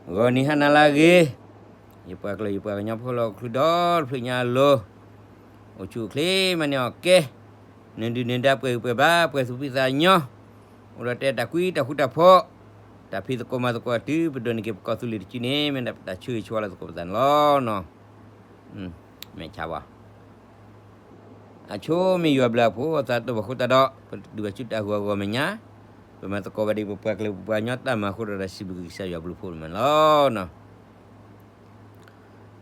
ဂီၤနံၤဟါနၤလၢအဂ့ၤ, ယပှၤကလုာ်ယပှၤကညီဖိလၢဟီၣ်ခိၣ်ချၢဒီတဖျၢၣ်ညါအလိၤ, အိၣ်ဆူၣ်အိၣ်ချ့မၤန့ၢ်အီၣ်ကဲ, နဒုၣ်နဒါပှဲၤဂံၢ်ပှဲၤဘါ ပှဲၤသူၣ်ဖှံသးညီ, အိၣ်ဒီးတဲတၢ်ကွံတၢ်ဃူတၢ်ဖိး, တၢ်ဖံးသကိးမၤသကိးတုၤပဒိးန့ၢ်က့ၤပကီၢ်သူလ့ၤတစုန့ၣ် မ့ၢ်ဒၣ်ပတၢ်ဆၢဂ့ၤဆၢဝါလၢသကိးပသးန့ၣ်လီၤနီၤ. မဲာ်ဆါဘၣ် အဆိမ့ၢ်ယွၤဘျုးအဖိအသးတအိၣ်ဘၣ်အဃိသတးဒီး ပတတုၤဘၣ်ဆူတၢ်ဂီၤအဂီၢ်မဲာ်ညါ, ပမၤသကိးဘၣ်ဒ်ပပှၤကလုာ်ပပှၤကညီတၢ်မၤအဃိဒီး စံးဘျုးကစၢ်ယွၤဘျုးဖှိၣ်န့ၣ်လီၤ.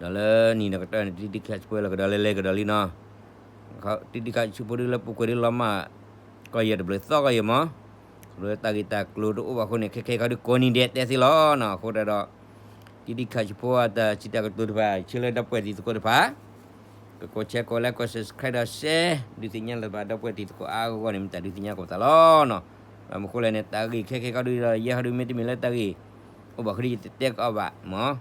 ဒီးလၢနံၤဒီးကတီၢ်န့ၣ် တံၤတံၤခါဆူဖိလၢကဒီးလဲၤလဲၤကဒီးလံနီၤ, တံၤတံၤခါဆူဖိဒုလၢပူၤကွံာ်ဒုလီၤမၢ်, ကီၢ်ယဲၢ်တဘျုးသီကီၢ်ယဲၢ်မး, လၢတၢ်ဂ့ၢ်တၢ်ကျိၤတအိၣ်ဘၣ်အဃိန့ၣ် ခဲခဲအံၤခီဒုကိးနံၤဒဲးတဲသ့လီၤနီၤ. အဃိသတးဒီး တံၤတံၤခါဆူဖိအတၢ်စံးတၢ်ကတိၤတဖၣ် ဆၢလၢဒီပုၢ်ဝဲၢ်တံၤသကိးတဖၣ် ကကိး share ကိး like ကိး subscribe ဒီး share ဒုးသ့ၣ်ညါလၢၤဘၣ်ဒီပုၢ်ဝဲၢ်တံၤသကိးအါအါဂီၢ်ဂီၢ်န့ၣ် မ့ၢ်တၢ်ဒုးသ့ၣ်ညါကိးပသးလီၤနီၤ. ဘၣ်မနုၤဃိလဲၣ်န့ၣ် တၢ်ဂ့ၢ်ခဲခဲခီဒုဒီး ယဲခီဒုမ့တမ့ၢ်လၢတၢ်ဂ့ၢ် အိၣ်ဘၣ်ဃုာ်ဒီးယတတဲကအီၣ်ဘၣ်မး,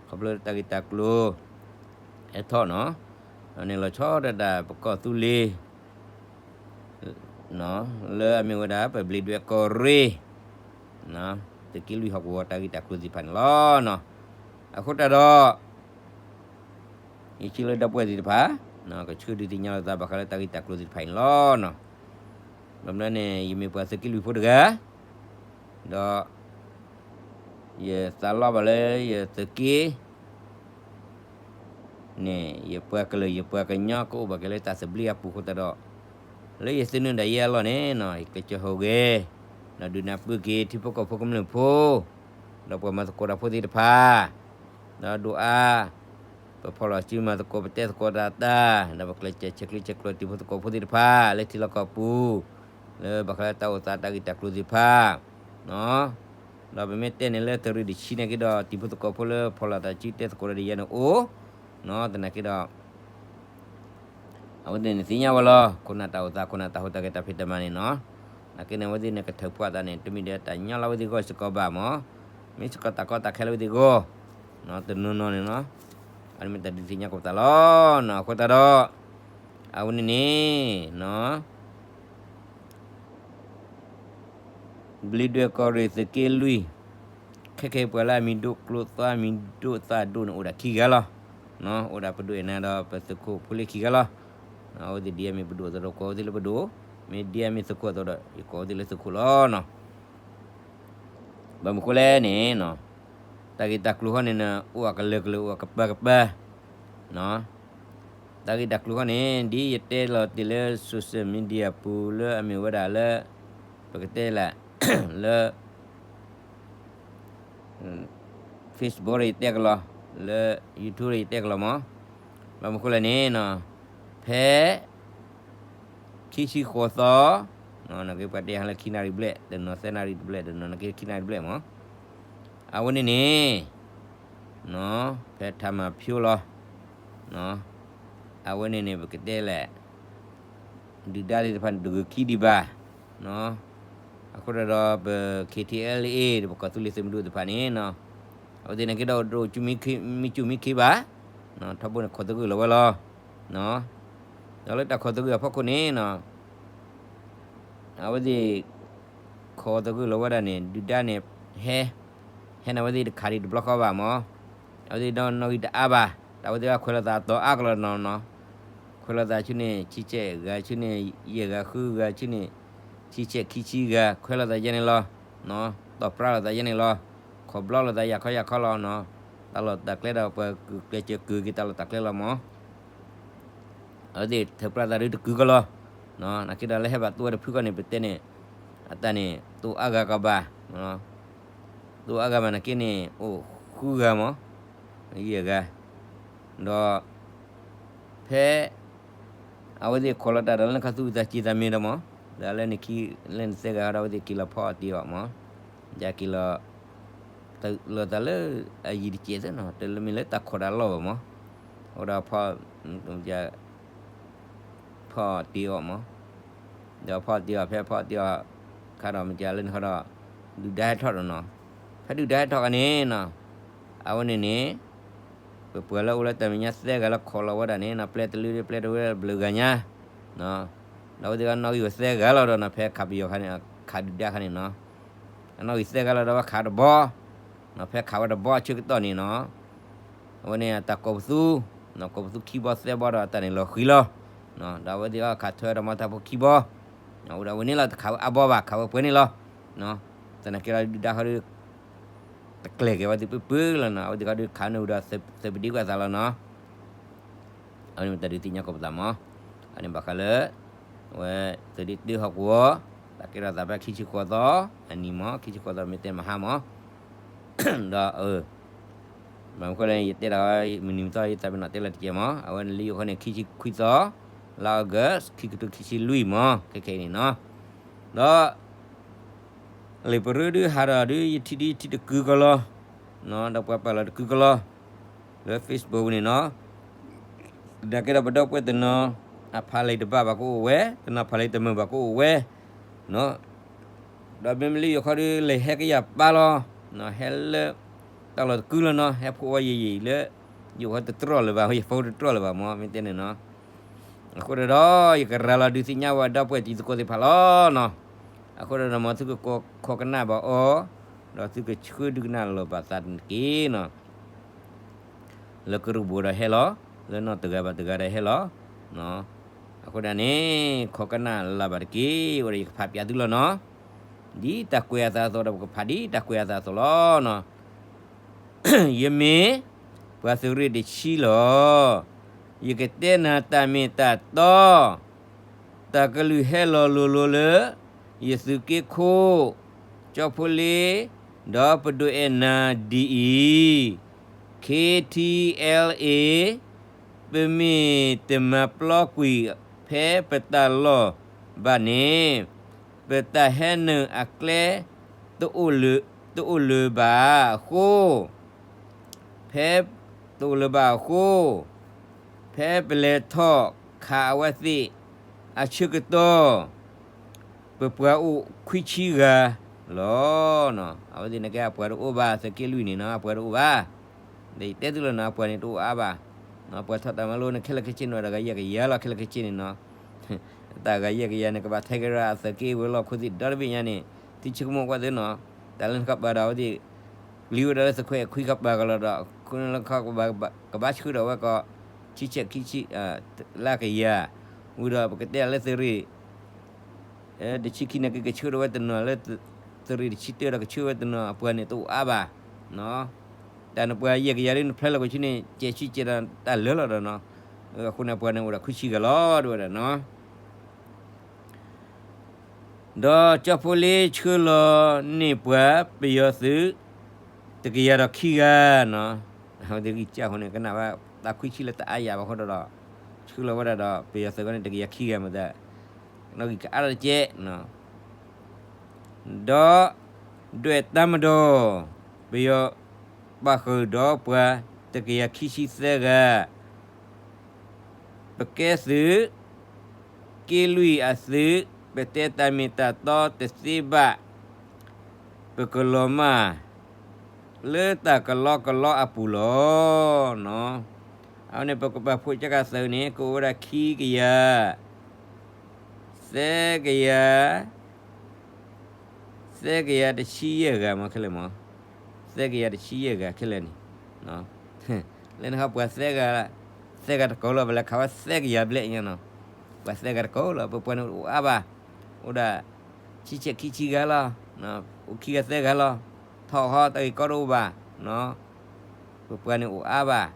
ခီဖျိတၢ်ဂ့ၢ်တၢ်ကျိၤ ဟဲထီၣ်နီၤ, န့ၣ်လီၤဆီဒၣ်တၢ်ပကီၢ်သူလ့ၤ လၢအမ့ၢ်ဝဲဒၣ် ပဘျံးဒွဲၣ်ကီၢ်ရ့ၣ် သုးက့လွံၢ်ဟီၣ်ကဝီၤတၢ်ဂ့ၢ်တၢ်ကျိၤသ့ၣ်တဖၣ်န့ၣ်လီၤ. အဃိတၢ်ဒီး ယဆၢလၢဒီပုၢ်ဝဲၢ်သ့ၣ်တဖၣ် ကဆၢဒုးသ့ၣ်ညါလိာ်သးဘၣ်ဃးလၢတၢ်ဂ့ၢ်တၢ်ကျိၤသ့ၣ်တဖၣ်အံၤန့ၣ်လီၤ. ဘၣ်မနုၤန့ၣ် ယမ့ၢ်ပှၤသုးက့လွံၢ်ဖိတဂၤ ဒီး ယသးလီဘၣ်လၢယသုးက့ န့ၣ် ယပှၤကလုာ်ယပှၤကညီကအိၣ်ဘၣ်က့ၤလၢတၢ်သဘျ့အပူၤအဃိသတးဒီး လၢယသးနုာ်ဒၣ်ယဲအလီၢ်န့ၣ်နီၤ ယကျဲးစၢးဟူးဂဲၤ ဒီးဒုးနၢ်ပၢၢ်က့ၤထံဖိကီၢ်ဖိကမျၢၢ်ဖိ ဒီးပှၤမၤသကိးတၢ်ဖိသ့ၣ်တဖၣ် ဒီးဒိးအါ ပဖီၣ်လီၤစုမၤသကိးပတဲသကိးတၢ်အတၢ် ဒီးပကျဲးစၢးဆဲးကျိးဆဲးကျၢတံၤဖိသကိးဖိသ့ၣ်တဖၣ် လၢထံလီၢ်ကီၢ်ပူၤ လၢဘၣ်ဃးလၢတၢ်အိၣ်သးတၢ်ဂ့ၢ်တၢ်ကျိၤသ့ၣ်တဖၣ် ဒီးပမ့ၢ်တဲန့ၣ်လၢတရံးတဆံန့ၣ်က့ဒီး တံၤဖိသကိးဖိလၢဖီၣ်လီၤတၢ်စုတဲသကိးဒီးယဲန့ၣ်အိၣ် သနာ်က့ဒီး အဝဲသ့ၣ်န့ၣ်သ့ၣ်ညါဝဲလီၤ ခိၣ်နၢ်တၢ်အိၣ်သး ခိၣ်နၢ်တၢ်ဟူးတၢ်ဂဲၤတၢ်ဖံးတၢ်မၤန့ၣ်နီၤ. သနာ်က့န့ၣ် အဝဲသ့ၣ်န့ၣ်ကထၢၣ်ဖှိၣ်အသးန့ၣ် တမ့ၢ်ဒီးတၢ်ညီလၢအဝဲသ့ၣ်ဂီၢ်စ့ၢ်ကီးဘၣ်မး, မ့ၢ်စ့ၢ်ကီးတၢ်ကီတၢ်ခဲလၢအဝဲသ့ၣ်ဂီၢ် တနီၤနီၤန့ၣ်နီၤ. အဝဲန့ၣ်မ့ၢ်တၢ်ဒုးသ့ၣ်ညါကီးပသးလီၤနီၤ. အဃိသတးဒီး အဝဲန့ၣ်န့ၣ် ဘျံးဒွဲၣ်ကီၢ်ရ့ၣ်သုးက့လွံၢ်, ခဲခဲအံၤပှၤလၢအမံၤဒိၣ်ကျိသီ အမံၤဒိၣ်သးဒိၣ်န့ၣ် အိၣ်ဒၣ်ခံဂၤလီၤ. အိၣ်ဒၣ်ပဒိၣ်အဲၣ်နၤဒီးပသုးခိၣ်ဖိလ့ခံဂၤလီၤ. အဝဲသ့ၣ်ဒ်အမ့ၢ်ပဒိၣ်အသိးဒီး ကိးဝဲသ့ၣ်လၢပဒိၣ်, မ့ၢ်ဒ်အမ့ၢ်သုးခိၣ်အသိးဒီး ယကိးဝဲသ့ၣ်လၢသုးခိၣ်လီၤ. ဘၣ်မနုၤဃိလဲၣ်န့ၣ် တၢ်ဂ့ၢ်တၢ်ကျိၤဃီန့ၣ် အိၣ်အကလၢာ်ကလၢာ် အိၣ်အကပၤကပၤ တၢ်ဂ့ၢ်တၢ်ကျိၤဃီန့ၣ် ဒ်ယတဲလီၤတ့ၢ်လၢ social media ပူၤလၢအမ့ၢ်ဝဲဒၣ်လၢ ပကတဲလၢ လၢ Facebook ဒီးယတဲကလီၤ, လၢ YouTube ဒီးယတဲကလီၤမး. ဘၣ်မနုၤဃိလဲၣ်န့ၣ် ဖဲ ခံဆံဃိးသီ, နက့ပှၤတဲဟါလၢခံနၣ်ရံၣ်ဘျဲၣ်, တနီၤသၢနၣ်ရံၣ်တဘျဲၣ်, တနီၤနက့ခံနၣ်ရံၣ်တဘျဲၣ်မး. အဝဲန့ၣ်န့ၣ် ဖဲထးမၤဖၠိလီၤ. အဝဲန့ၣ်န့ၣ် ပကတဲလဲၣ် ဒုၣ်ဒါသ့ၣ်တဖၣ်န့ၣ် တဂုာ်ခံဒံးဘၣ်. အဃိဒီးပ KTLA ဒီးပကီၢ်သူလ့ၤသုးမုၢ်ဒိၣ်သ့ၣ်တဖၣ်န့ၣ် အဝဲသ့ၣ်န့ၣ်က့ဒီး ဒိၣ်မံက့ၤဘၣ်, ထီဘိန့ၣ်ခိးသဂၢၢ်လီၤဝဲလီၤ. ဒီးလၢတၢ်ခိးသဂၢၢ်အဖီခိၣ်န့ၣ် အဝဲသ့ၣ် ခိးသဂၢၢ်လီၤဝဲဒၣ်န့ၣ် ဒုၣ်ဒါန့ၣ် ဟဲ ဟဲန့ၣ်အဝဲသ့ၣ်တခးဒံးတဘျီဃီဘၣ်မး. အဝဲသ့ၣ်ဒီးနီၣ်ဂံၢ်တအါဘၣ်, တၢ်ဝဲသ့ၣ်အခွဲးလိာ်သးအသီအါကလီနီၤနီၤ, ခွဲးလိာ်သးဆူန့ၣ် ဆံဆဲးဂၤဆူန့ၣ် ယဲၢ်ဂၤဃုဂၤဆူန့ၣ် ဆံဆဲးခံဆံဂၤ ခွဲးလိာ်သးယဲန့ၣ်လီၤ. တီၢ်ပြၢလိာ်သးယဲန့ၣ်လီၤ. ခိးဘျီလိာ်သးယၤခီယၤခီလီၤနီၤ. တၢ်လီၢ်တၢ်ကျဲဒီးပှၤကျဲးစၢးကုာ်က့ၤတၢ်လီၢ်တၢ်ကျဲလီၤမး. အဝဲသ့ၣ်ထၢၣ်ပြၢသးဒုတကုာ်ကီလီၤ. နာ်က့ဒီးလၢဟဲဘၣ်သိဝဲတဖုဃီန့ၣ် ပတဲန့ၣ် အတၢ်န့ၣ် သိအါဂၤကဘၣ်, သိအါဂၤမးနာ်က့န့ၣ် အိၣ်ဃုဂၤမး, ယဲၢ်ဂၤ, ဒီး ဖဲ အဝဲသ့ၣ်ခိးလီၤတၢ်ဒီးလၢနခါသူၣ်အုးသးစူၤသးမံဒီးမး, ဒီးလၢနခံ လၢနသၢဂၤဒီးအဝဲသ့ၣ်က့ၤလီၤဖီအီၣ်တ့ၢ်အီၣ်မး, ယက့ၤလီၤ လီၤသးလၢအယံၤတစဲးသ့နီၤ, တမ့ၢ်လၢတၢ်ခိးတၢ်လီၢ်ဘၣ်မး, အဃိဒီး ဖီအီၣ်တ့ၢ်အီၣ်မး, ဒီးဖီအီၣ်တ့ၢ်အီၣ် ဖဲဖီအီၣ်တ့ၢ်အီၣ်ဖဲဖီအီၣ်တ့ၢ်အီၣ်ခါဒီး မ့ၢ်ကလၢနဃီဒီး ဒုၣ်ဒါဟဲထီၣ်ဒီးနီၤ, ဖဲဒုၣ်ဒါဟဲထီၣ်ခါန့ၣ်နီၤ, အဝဲန့ၣ်န့ၣ် ပပှၤလၢအိၣ်လၢတၢ်မဲာ်ညါသၢဂၤလၢခိးလီၤဝဲဒၣ်န့ၣ်နီၤ, ပျဲတလၢပျဲတဝဲဘျုးဂၤညါ, ဒီးအဝဲသ့ၣ်ကနီၣ်ဂံၢ်ဝဲသၢဂၤလီၤဒီးနီၤ, ဖဲခးပယီၤခါန့ၣ် ခးဒုၣ်ဒါခါန့ၣ်နီၤ, အနီၣ်ဂံၢ်သၢဂၤလီၤဒီးဝဲခးတဘီ, ဖဲခးဝဲတဘီအဆၢကတီၢ်န့ၣ်နီၤ, အဝဲန့ၣ်အတၢ်ကိးပသူ, ကိးပသူခံဘီသၢဘီဒီးအတၢ်န့ၣ်လီၤဃံၤလီၤ. ဒီးအဝဲသ့ၣ်အီၤခးထွဲဒီးမၤတၢ်ဖိခံဘီ, အိၣ်ဒီးအဝဲန့ၣ်လီၤ, တခးဝဲအါဘီဘၣ်, ခးဝဲပှဲၤန့ၣ်လီၤ. သနာ်က့ဒီးဒုၣ်ဒါဃီဒီး တကျဲၤက့ၤဝဲသ့ၣ်ပၢပၢလီၤနီၤ, အဝဲသ့ၣ်ဃီဒီးခးန့ၣ်ဝံၤဒီးသၢပဒ့ကွၢ်သးလီၤနီၤ. အဝဲန့ၣ်မ့ၢ်တၢ်ဒုးသ့ၣ်ညါကိးပသးမး, အန့ၣ်ဘၣ်ဃးလၢ အဝဲ သုးဒ့တၢဟီၣ်ကဝီၤ တၢ်ကဲထီၣ်သးဖဲခံဆံဃိးသီ အနံၤမး, ခံဆံဃိးသီမ့ၢ်တဲမဟါမး, ဒီး မ့ၢ်ဃိလၢယတဲဒၣ် မုၢ်နံၤမုၢ်သီယသးပ့ၤနီၣ်တဲလၢတကဲမး, အဝဲန့ၣ်လၢယိၤဃီန့ၣ် ခံဆံခွံသီ လါအီကူး ခံကထိခံဆံလွံၢ်မး, ခဲခဲအံၤန့ၣ်နီၤ, ဒီး လံာ်ပရၢဒုးဟးဒီးဒုး ယထံၣ်ဒုးယထံၣ်တကုာ်ကလီၤ, ဒီးပှၤပာ်လီၤတကုာ်ကလီၤ လၢ Facebook န့ၣ်နီၤ, သနာ်က့ဒီးပဒီပုၢ်ဝဲၢ်တနီၤ အဖးလံာ်တဘၣ်ဘၣ်ကအိၣ်ဝဲ, တနီၤဖးလံာ်တမုာ်ဘၣ်ကအိၣ်ဝဲ, ဒီးမ့မ့ၢ်လၢယိၤဃီဒီး လဲၤဟဲကယၤပၢ်လီၤ, ဟဲလၢ တၢ်လီၢ်တကုာ်လီၤနီၤ, ဟဲဖှိၣ်ဝဲယံာ်ယံာ်လၢ ယိၤဃီတတြီၢ်လၢၤဘၣ်, ယဖိတတြီၢ်လၢၤဘၣ်မး မ့ၢ်တဲန့ၣ်နီၤ, အဃိဒီး ယကရၤလီၤဒုးသ့ၣ်ညါဝဲဒီပုၢ်ဝဲၢ်တံၤသကိးသ့ၣ်တဖၣ်လီၤနီၤ, အဃိဒီးမ့ၢ်သုကကိးခိးကနၣ်ဘၣ်အီၤ, ဒီးသုကဆှၢဒုးကနၣ်လီၤဘၣ်သးန့ၣ်တက့ၢ်နီၤ လၢကရူၢ်ဘိဒီးဟဲလီၤ, လၢနီၢ်တဂၤဘၣ်တဂၤဒီးဟဲလီၤ, အဃိဒၣ်န့ၣ် ခိးကနၣ်လၢ်ဘၣ်တက့ၢ်, အိၣ်ဒီးယကဖးပၠးသုလီၤနီၤ, ဒ်တၢ်ကွဲးအသးအသိးဒီး ပကဖးဒ်တၢ်ကွဲးအသးအသိးလီၤနီၤ ယမ့ၢ် ပှၤသုးရ့ၣ်တဆံလီၤ. ယကတဲနၤတၢ်မ့ၢ်တၢ်တီ, တၢ်ကလုၢ်ဟဲလီၤလိၤလိၤလၢ ယသုးက့ခိၣ်, ကၠီဖိလ့, ဒီးပဒိၣ်အဲၣ်နၤဒ်အံၤ, K T L A, ပမ့ၢ်တမၤပျီကွံာ်ဖဲပတၢ်လီၢ်ဘၣ်န့ၣ်, ပတၢ်ဟဲနုာ်အကျဲ တအိၣ်လၢၤ, တအိၣ်လၢၤဘၣ်အဃိ, ဖဲတအိၣ်လၢၤဘၣ်အဃိ, ဖဲပလဲၤထီၣ်ခးအဝဲသ့ၣ်အဆၢကတီၢ်, ပပှၤအိၣ်ခွံဆံဂၤလီၤ. အဝဲသ့ၣ်န့ၣ်ကဲအပှၤတအိၣ်ဘၣ်, သုးက့လွံၢ်န့ၣ်နီၤ အပှၤတအိၣ်ဘၣ်. ဒီးယတဲသုလီၤနီၤ အပှၤန့ၣ်တအိၣ်အါဘၣ်. ပှၤထီၣ်တၢ်မၤလိန့ၣ် ခဲလၢာ်ခဲဆ့န့ၣ် တဂၤယဲၢ်ကယၤလီၤ ခဲလၢာ်ခဲဆ့န့ၣ်နီၤ. တၢ်ဂၤယဲၢ်ကယၤန့ၣ် ကဘၣ်ထဲကရၢအသုးက့ဝဲၤလီၢ်ခိၣ်သ့ၣ်ဒီတဘ့ၣ်ညါန့ၣ် သုဆိကမိၣ်ကွၢ်သ့နီၤ. တၢ်လၢနကပၤဒီးအဝဲသ့ၣ် ပျံၤဝဲဒၣ်လၢသုးခွဲးခွံကပၤကလီၤဒီး ခိၣ်နၢ်လၢခီကဘၣ်ဆှၢဒီးဝဲကီး ဆံဆဲးခံဆံ လၢကယၤ, ဝံၤဒီးပကတဲလၢသုးရ့ၣ် တဆံခံန့ၣ် ကကဆှၢဒီးဝဲတနီၤလၢ သုးရ့ၣ်တဆံတၢဒီးကဆှၢဝဲတနီၤ အပှၤန့ၣ်တအိၣ်အါဘၣ်. တၢ်နပှၤယဲၢ်ကယၤဒ်နဖျဲလီၤကဆှၢန့ၣ် ကဲဆံကဲဒီးတၢ်လၢာ်လီၤဒီးနီၤ. အဃိန့ၣ် အပှၤန့ၣ်အိၣ်ဒီးခွံဆံဂၤလီၤ ဒ်ဝဲဒၣ်နီၤ. ဒီးကၠီဖိလ့ဆှၢလီၤန့ၢ်ပှၤပယီၤသုး တကယၤဒီးခံဂၤနီၤ. အဝဲသ့ၣ်ဂံၢ်စၢ်အဃိန့ၣ် ကနၣ်ဝဲတၢ်ခွံဆံလၢတအါယၤဘၣ်အဃိဒီး ဆှၢလီၤဝဲဒၣ်ဒီးပယီၤသုးအဂီၢ်န့ၣ် တကယၤခံဂၤမ့ၢ်သး နီၣ်ဂံၢ်ကအါထီၣ်တကဲး. ဒီး ဒွဲၣ်တၢ်မဒီး ပယီၤပာ်ဃုာ်ဒီးပှၤတကယၤခံဆံသၢဂၤ ပကဲသုး က့လွံၢ်အသုး ပတဲတၢ်မ့ၢ်တၢ်တီတသ့ဘၣ် ပကလီၤမၢ် လၢတၢ်ကလီကလီအပူၤလီၤ. အဝဲန့ၣ် ပကပာ်ဖှိၣ်ကကသုးန့ၣ် ကအိၣ်ဝဲဒၣ်ခံကယၤ သၢကယၤ သၢကယၤတဆံယဲၢ်ဂၤမးခဲလၢာ်မး, သၢကယၤတဆံယဲၢ်ဂၤခဲလၢာ်န့ၣ်, လၢနဟီပှၤသၢဂၤ, သၢဂၤတကိးလီၤ ပလဲၤခးဝဲသၢကယၤဘျဲၣ်ညါနီၤ, ပှၤသၢဂၤတကိးလီၤ ပပှၤန့ၣ်အိၣ်အါဘၣ်, အိၣ်ဒၣ် ဆံဆဲးခံဆံဂၤလီၤ, အိၣ်ခံဂၤသၢဂၤလီၤ, ထီၣ်ဃီ တၢ်ဂ့ၢ်ကီတအိၣ်ဘၣ်, ပပှၤန့ၣ်အိၣ်အါဘၣ်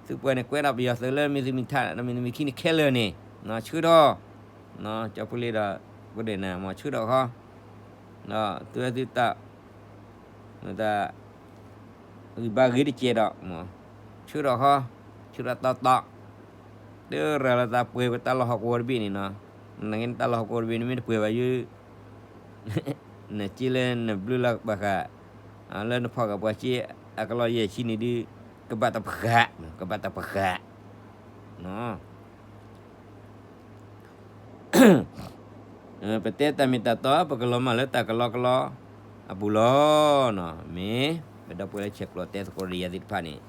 သုပှၤန့ၣ်ကွဲးဒီးပယီၤသုးလၢမ့ၢ်သုမ့ၢ်ထး မ့ၢ်သုမ့ၢ်ခံန့ၣ်ခဲလၢာ်န့ၣ်, ဆှၢထီၣ်, ကၠီဖိလ့ဒီး ပဒဲးနၤမ့ၢ်ဆှၢထီၣ်ဃီ, သုဝဲသုတၢ် တၢ်ဂံၢ်ဘါဂ့ၤတကဲးဒီး, ဆှၢထီၣ်ဃီ, ဆှၢထီၣ်တီတီ, တရၤလီၤသးပှဲၤပတၢ်လီၢ်ဟီၣ်ကဝီၤတဘ့ၣ်န့ၣ်နီၤ, နကဲတၢ်လီၢ်ဟီၣ်ကဝီၤတဘ့ၣ်န့ၣ် မ့ၢ်တပှဲၤဘၣ်ယု နက့လၢနဘျုးလၢဘၣ်ဃး, လၢနဖီၣ်ဂၤပှၤက့ အကလီၢ်ယဲၢ်ဆံန့ၣ်ဒုး, ကဘၣ်တပှဲၤ, ကဘၣ်တပှဲၤ, ပတဲတၢ်မ့ၢ်တၢ်တီ ပကလီၤမၢ်လၢတၢ်ကလီကလီအပူၤလီၤ. မ့ၢ်ပဒီပုၢ်ဝဲၢ်လၢဆဲးကျိးတဲသကိးဒီးယၤသ့ၣ်တဖၣ်န့ၣ်,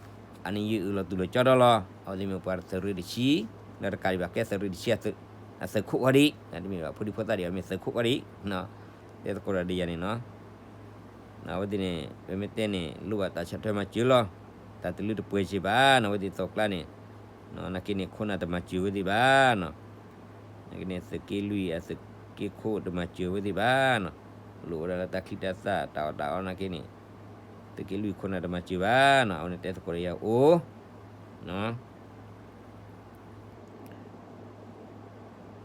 အန့ၣ်ယအုၣ်လီၤတူၢ်လီၤကၠီဒီလီၤ. အဝဲသ့ၣ်မ့ၢ်ပှၤသုးရ့ၣ်တဆံ, ဒီးတကးဒံးဘၣ်ကဲသုးရ့ၣ်တဆံ အသုးခိၣ်ဃီဒံး, တမ့ၢ်ဘၣ်ဖိဒံဖိသၣ်ဒံး အမ့ၢ်သုးခိၣ်ဃီဒံး, တဲသကိးဒီးယၤန့ၣ်နီၤ. အဝဲသ့ၣ်န့ၣ် ပမ့ၢ်တဲန့ၣ် လိၣ်ဘၣ်တၢ်ဆီၣ်ထွဲမၤစၢၤလီၤ. တၢ်တလုၢ်တပှဲၤစ့ၢ်ဘၣ်နီၤ အဝဲသ့ၣ်သီကျါန့ၣ်, နာ်က့န့ၣ် ခိၣ်နၢ်တမၤစၢၤဝဲသ့ၣ်ဘၣ်နီၤ. နာ်က့န့ၣ် သုးက့လွံၢ်အသုးက့ခိၣ်တမၤစၢၤဝဲသ့ၣ်ဘၣ်နီၤ. လိၣ်ဝဲဒၣ်လၢတၢ်ချံတၢ်သၣ်တၢ်အီၣ်တၢ်အီနာ်က့န့ၣ် သုးက့လွံၢ်ခိၣ်နၢ်တမၤစၢၤဘၣ်နီၤ. အဝဲန့ၣ်တဲသကိးဒီးယၤအိၣ်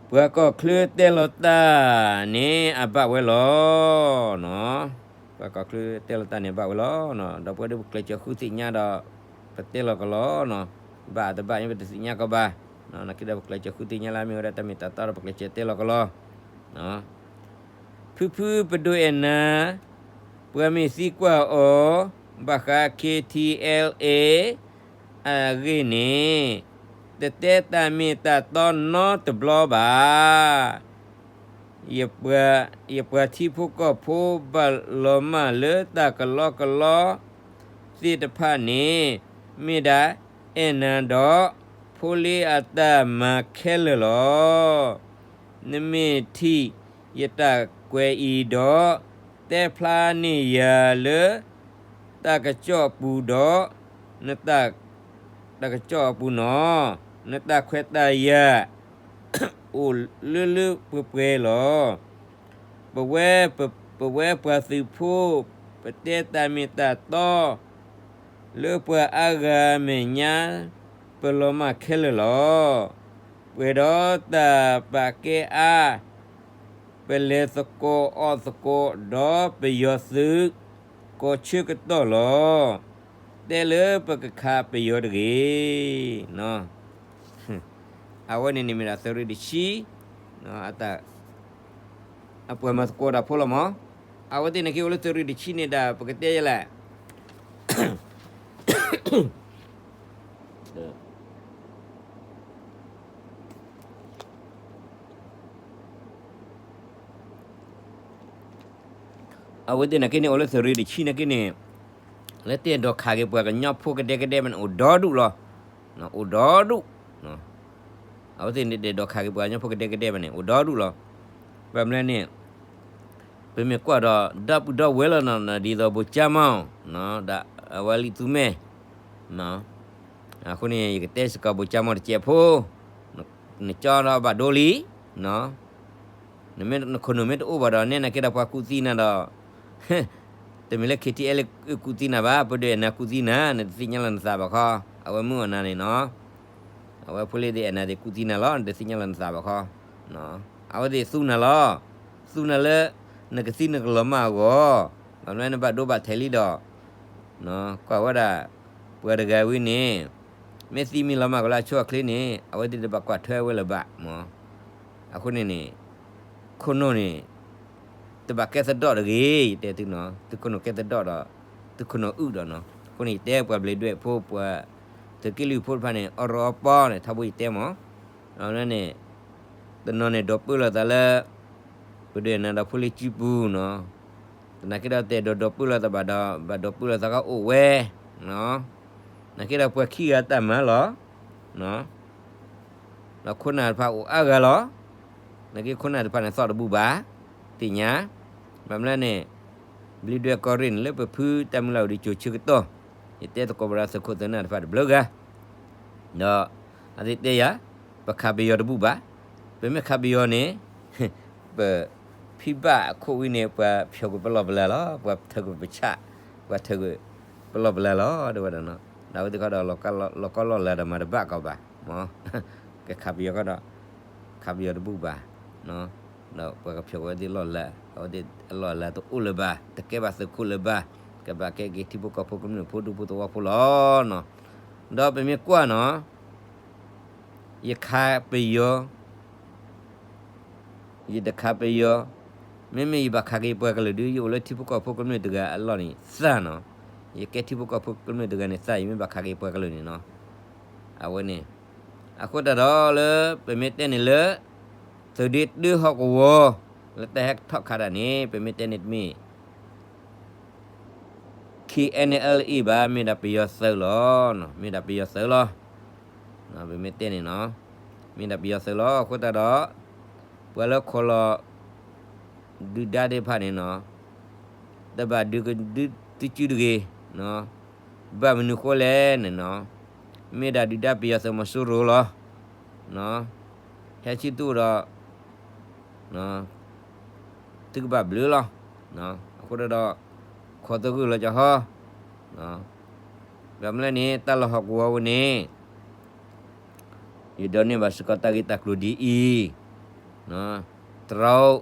ပှၤကီၢ်ချၢတဲလီၤတၢ်န့ၣ် အဘၣ်ဝဲလီၤ. ပှၤကီၢ်ချၢတဲလီၤတၢ်န့ၣ် အဘၣ်ဝဲလီၤ. ဒီပုၢ်ဝဲၢ်ဒၣ် ပကျဲးစၢးဃုသ့ၣ်ညါဒီး ပတဲလီၤကလီနီၤ. ဘၣ်တဘၣ်န့ၣ် ပတသ့ၣ်ညါကီးဘၣ်. နာ်က့ဒီး ပကျဲးစၢးဃုသ့ၣ်ညါလၢအမ့ၢ်ဝဲဒၣ်တၢ်မ့ၢ်တၢ်တီဒီး ပကျဲးစၢးတဲလီၤကလီ. ဖုဖုပဒိၣ်အဲၣ်နၤ ပှၤမ့ၢ်သံကွၢ်အီၤ ဘၣ်ဃး K T L A အဂ့ၢ်န့ၣ် တတဲတၢ်မ့ၢ်တၢ်တီနီတဘျီဘၣ်. ယပှၤထံဖိကီၢ်ဖိဘၣ်လီၤမၢ်လၢတၢ်ကလီကလီသ့ၣ်တဖၣ်န့ၣ် မ့ၢ်ဒၣ်အဲၣ်နၤဒီး ဖိလ့အတၢ်မၤခဲလၢာ်လီၤ. နမ့ၢ်ထံၣ်ယတၢ်ကွဲးအံၤဒီး တဲဖျါန့ၢ်ယၤလၢ တၢ်ကစီၣ်အပူၤဒီး နတၢ် တၢ်ကစီၣ်အပူၤနီၤ, နတၢ်ခွဲးတၢ်ယာ် အိၣ်လၢလၢပှဲၤပှဲၤလီၤ. ပဝဲ ပဝဲပှၤသုးဖိ ပတဲတၢ်မ့ၢ်တၢ်တီ လၢပှၤအါဂၤမဲာ်ညါ ပလီၤမၢ်ခဲလၢာ်လီၤ. ပှဲၤဒီးတၢ်ပာ်ကဲအါ ပလဲၤသကိးအီၣ်သကိးဒီးပယီၤသုး ကိးဆၢကတီၢ်လီၤ. တဲလၢပကခးပယီၤတဂ့ၤ. အဝဲန့ၣ်န့ၣ်မ့ၢ်ဒၣ်သုးရ့ၣ်တဆံ အတၢ် အပှၤမၤသကိးတၢ်ဖိလီၤမး. အဝဲသ့ၣ်န့ၣ်က့ၤအိၣ်လၢသုးရ့ၣ်တဆံန့ၣ်ဒၣ် ပကတဲယဲလဲၣ် အဝဲသ့ၣ်န့ၣ်က့ၤန့ၣ် အိၣ်လၢသုးရ့ၣ်တဆံန့ၣ်က့ၤန့ၣ် လၢတအဲၣ်ဒိးခးက့ၤပှၤကညီဖိကဒဲကဒဲမးန့ၣ် အိၣ်ဒီဒူၣ်လီၤ. အိၣ်ဒီဒူၣ်. အဝဲသ့ၣ်န့ၣ်တအဲၣ်ဒိးခးက့ၤပှၤကညီဖိကဒဲကဒဲဘၣ်န့ၣ် အိၣ်ဒီဒူၣ်လီၤ. ဘၣ်မနုၤလဲၣ်န့ၣ် ပမ့ၢ်ကွၢ်ဒီး ဒီပုၢ်ဒီဝဲၢ်လီၤနီၤ ဒ်သိးဘိၣ်ကၠၢမီၣ် ဒီးအဝဲလံာ်သူမဲာ် အဃိန့ၣ် ယကတဲစ့ၢ်ကီးဘိၣ်ကၠၢမီၣ်တစဲးဖိ နကၠီဒီးဘၣ်ဒိလံ နမ့ၢ်နခိၣ်နူာ်မ့ၢ်တအိၣ်ဘၣ်ဒီး နဲနာ်က့ဒီးပှၤကူၣ်သံနၤဒီး တမ့ၢ်လၢ K T L A ကူၣ်သံနၤဘၣ်, ပဒိၣ်အဲၣ်နၤကူၣ်သံနၤ, နတသ့ၣ်ညါလီၤနသးဘၣ်ခီ, အဝဲမုၢ်အီၣ်နၤန့ၣ်နီၤ, အဝဲဖိလ့သ့ၣ်အဲၣ်နၤသ့ၣ်ကူၣ်သံနၤလီၤ, နတသ့ၣ်ညါလီၤနသးဘၣ်ခီ, အဝဲသ့ၣ်သူနၤလီၤ, သူနၤလၢ နကသံနကလီၤမၢ်အဂီၢ်, ဘၣ်မနုၤနဘၣ်ဒိဘၣ်ထံးလံဒီး ကွၢ်ဝဲဒၣ် ပှၤတဂၤဝံၤန့ၣ် မ့ၢ်သံမ့ၢ်လီၤမၢ်ကလၢအဆိအချ့န့ၣ် အဝဲသ့ၣ်တဘၣ်ကွၢ်ထွဲဝဲလၢၤဘၣ်မး. အဃိန့ၣ်န့ၣ် ခိၣ်နူာ်န့ၣ် တဘၣ်ကဲသဒီၣ်တဂ့ၤ, ယတဲသုနီၤ, သုခိၣ်နူာ်ကဲသဒီၣ်ဒီး သုခိၣ်နူာ်အုၣ်ဒီးနီၤ. အဃိန့ၣ် ယတဲပှၤဘျံးဒွဲၣ်ဖိ ပှၤသုးက့လွံၢ်ဖိတဖၣ်န့ၣ် အီၣ်ရီအီပီန့ၣ် ထီဘိယတဲမး. အန့ၣ် တနီၤန့ၣ် ဒိးပၢလီၤသးလၢ ပဒိၣ်အဲၣ်နၤဒီးဖိလ့စုပူၤနီၤ. သနာ်က့ဒီးတဲဒိးဒိးပၢလီၤသးဘၣ်ဒီး ဘၣ်ဒိးပၢလီၤသးကအိၣ်ဝဲ, နာ်က့ဒီးပှၤခံဂၤတၢ်မၤလီၤ. ဒီးခိၣ်နၢ်တဖၣ်အိၣ်အါဂၤလီၤ. နာ်က့ခိၣ်နၢ်တဖၣ်န့ၣ်သီၣ်တဘူၣ်ဘၣ်, သ့ၣ်ညါ, ဘၣ်မနုၤလဲၣ်န့ၣ် ဘျံးဒွဲၣ်ကီၢ်ရ့ၣ်န့ၣ် လၢပဖုတၢ်မုၢ်လၢ်အိၣ်ဒံးကၠိၤဆၢကတီၢ်, ယတဲသကိးဝဲဒၣ်သုးခိၣ်သုးနၢ်တဖၣ်တဘျုးဂၤ ဒီး အသ့ၣ်တဲယၤ, ပခးပယီၤတဘူၣ်ဘၣ်. ပမ့ၢ်ခးပယီၤန့ၣ် ပဖံးဘၣ်အခိၣ်ဝံၤန့ၣ် ပှၤဖျိးကွံာ်ပလီၢ်ပလၤလီၤ, ပှၤထုးကွံာ်ပဆၣ်, ပှၤထုးကွံာ်ပလီၢ်ပလၤလီၤ တဲဝဲဒၣ်နီၤ. ဒီးအဝဲသ့ၣ်ခီဒီး လီၤကီလီၢ်လၤဒီးမၤတဘၣ်ကီးဘၣ်, ကခးပယီၤခီဒီး ခးပယီၤတဘူၣ်ဘၣ်. ဒီးပှၤကဖျိးကွံာ်ဝဲသ့ၣ်လီၢ်လၤ, အဝဲသ့ၣ်အလီၢ်အလၤတအိၣ်လၢၤဘၣ်, တကဲဘၣ်သုးခိၣ်လၢၤဘၣ်, ကဘၣ်ကဲက့ၤထံဖိကီၢ်ဖိကမျၢၢ်ဖိဒူဖိသဝီဖိလီၤ. ဒီးပမ့ၢ်ကွၢ်နီၤ ယခးပယီၤ, ယတခးပယီၤ, မ့မ့ၢ်ယဘၣ်ခးက့ၤပှၤကလုာ်ဒုး ယအိၣ်လၢထံဖိကီၢ်ဖိကမျၢၢ်တဂၤအလီၢ်န့ၣ်သၣ်နီၤ, ယကဲထံဖိကီၢ်ဖိကမျၢၢ်တဂၤန့ၣ်သၣ်, ယမ့ၢ်ဘၣ်ခးက့ၤပှၤကလုာ်န့ၣ်နီၤ, အဝဲန့ၣ်, အဃိသတးဒီးလၢ ပမ့ၢ်တဲန့ၣ်လၢ သုးဒ့တၢဟီၣ်ကဝီၤ လၢတၢ်ဟဲထီၣ်ခးတၢ်န့ၣ် ပမ့ၢ်တဲန့ၣ်တမ့ၢ် K N L A ဘၣ်, မ့ၢ်ဒၣ်ပယီၤသုးလီၤ, မ့ၢ်ဒၣ်ပယီၤသုးလီၤ. ပမ့ၢ်တဲန့ၣ်နီၤ, မ့ၢ်ဒၣ်ပယီၤသုးလီၤ. အဃိသတးဒီး ပှၤလၢခိးလီၤ ဒုၣ်ဒါသ့ၣ်တဖၣ်န့ၣ်နီၤ, တဘၣ်ဒုးကဒုသုစုတဂ့ၤ, ဘၣ်မနုၤဃိလဲၣ်န့ၣ်နီၤ, မ့ၢ်ဒၣ်ဒုၣ်ဒါပယီၤသုးမီၤစိရိၤလီၤ. ဟဲဆူသုအိၣ်ဒီး သုကဘၣ်ဘျုးလီၤ. အဃိဒီး ခိးသဂၢၢ်လီၤကဟီ, ဘၣ်မနုၤလဲၣ်န့ၣ် တၢ်လီၢ်ဟီၣ်ကဝီၤဝဲန့ၣ် ယဒိးန့ၢ်ဘၣ်စ့ၢ်ကီးတၢ်ဂ့ၢ်တၢ်ကျိၤဒ်အံၤ, တရူး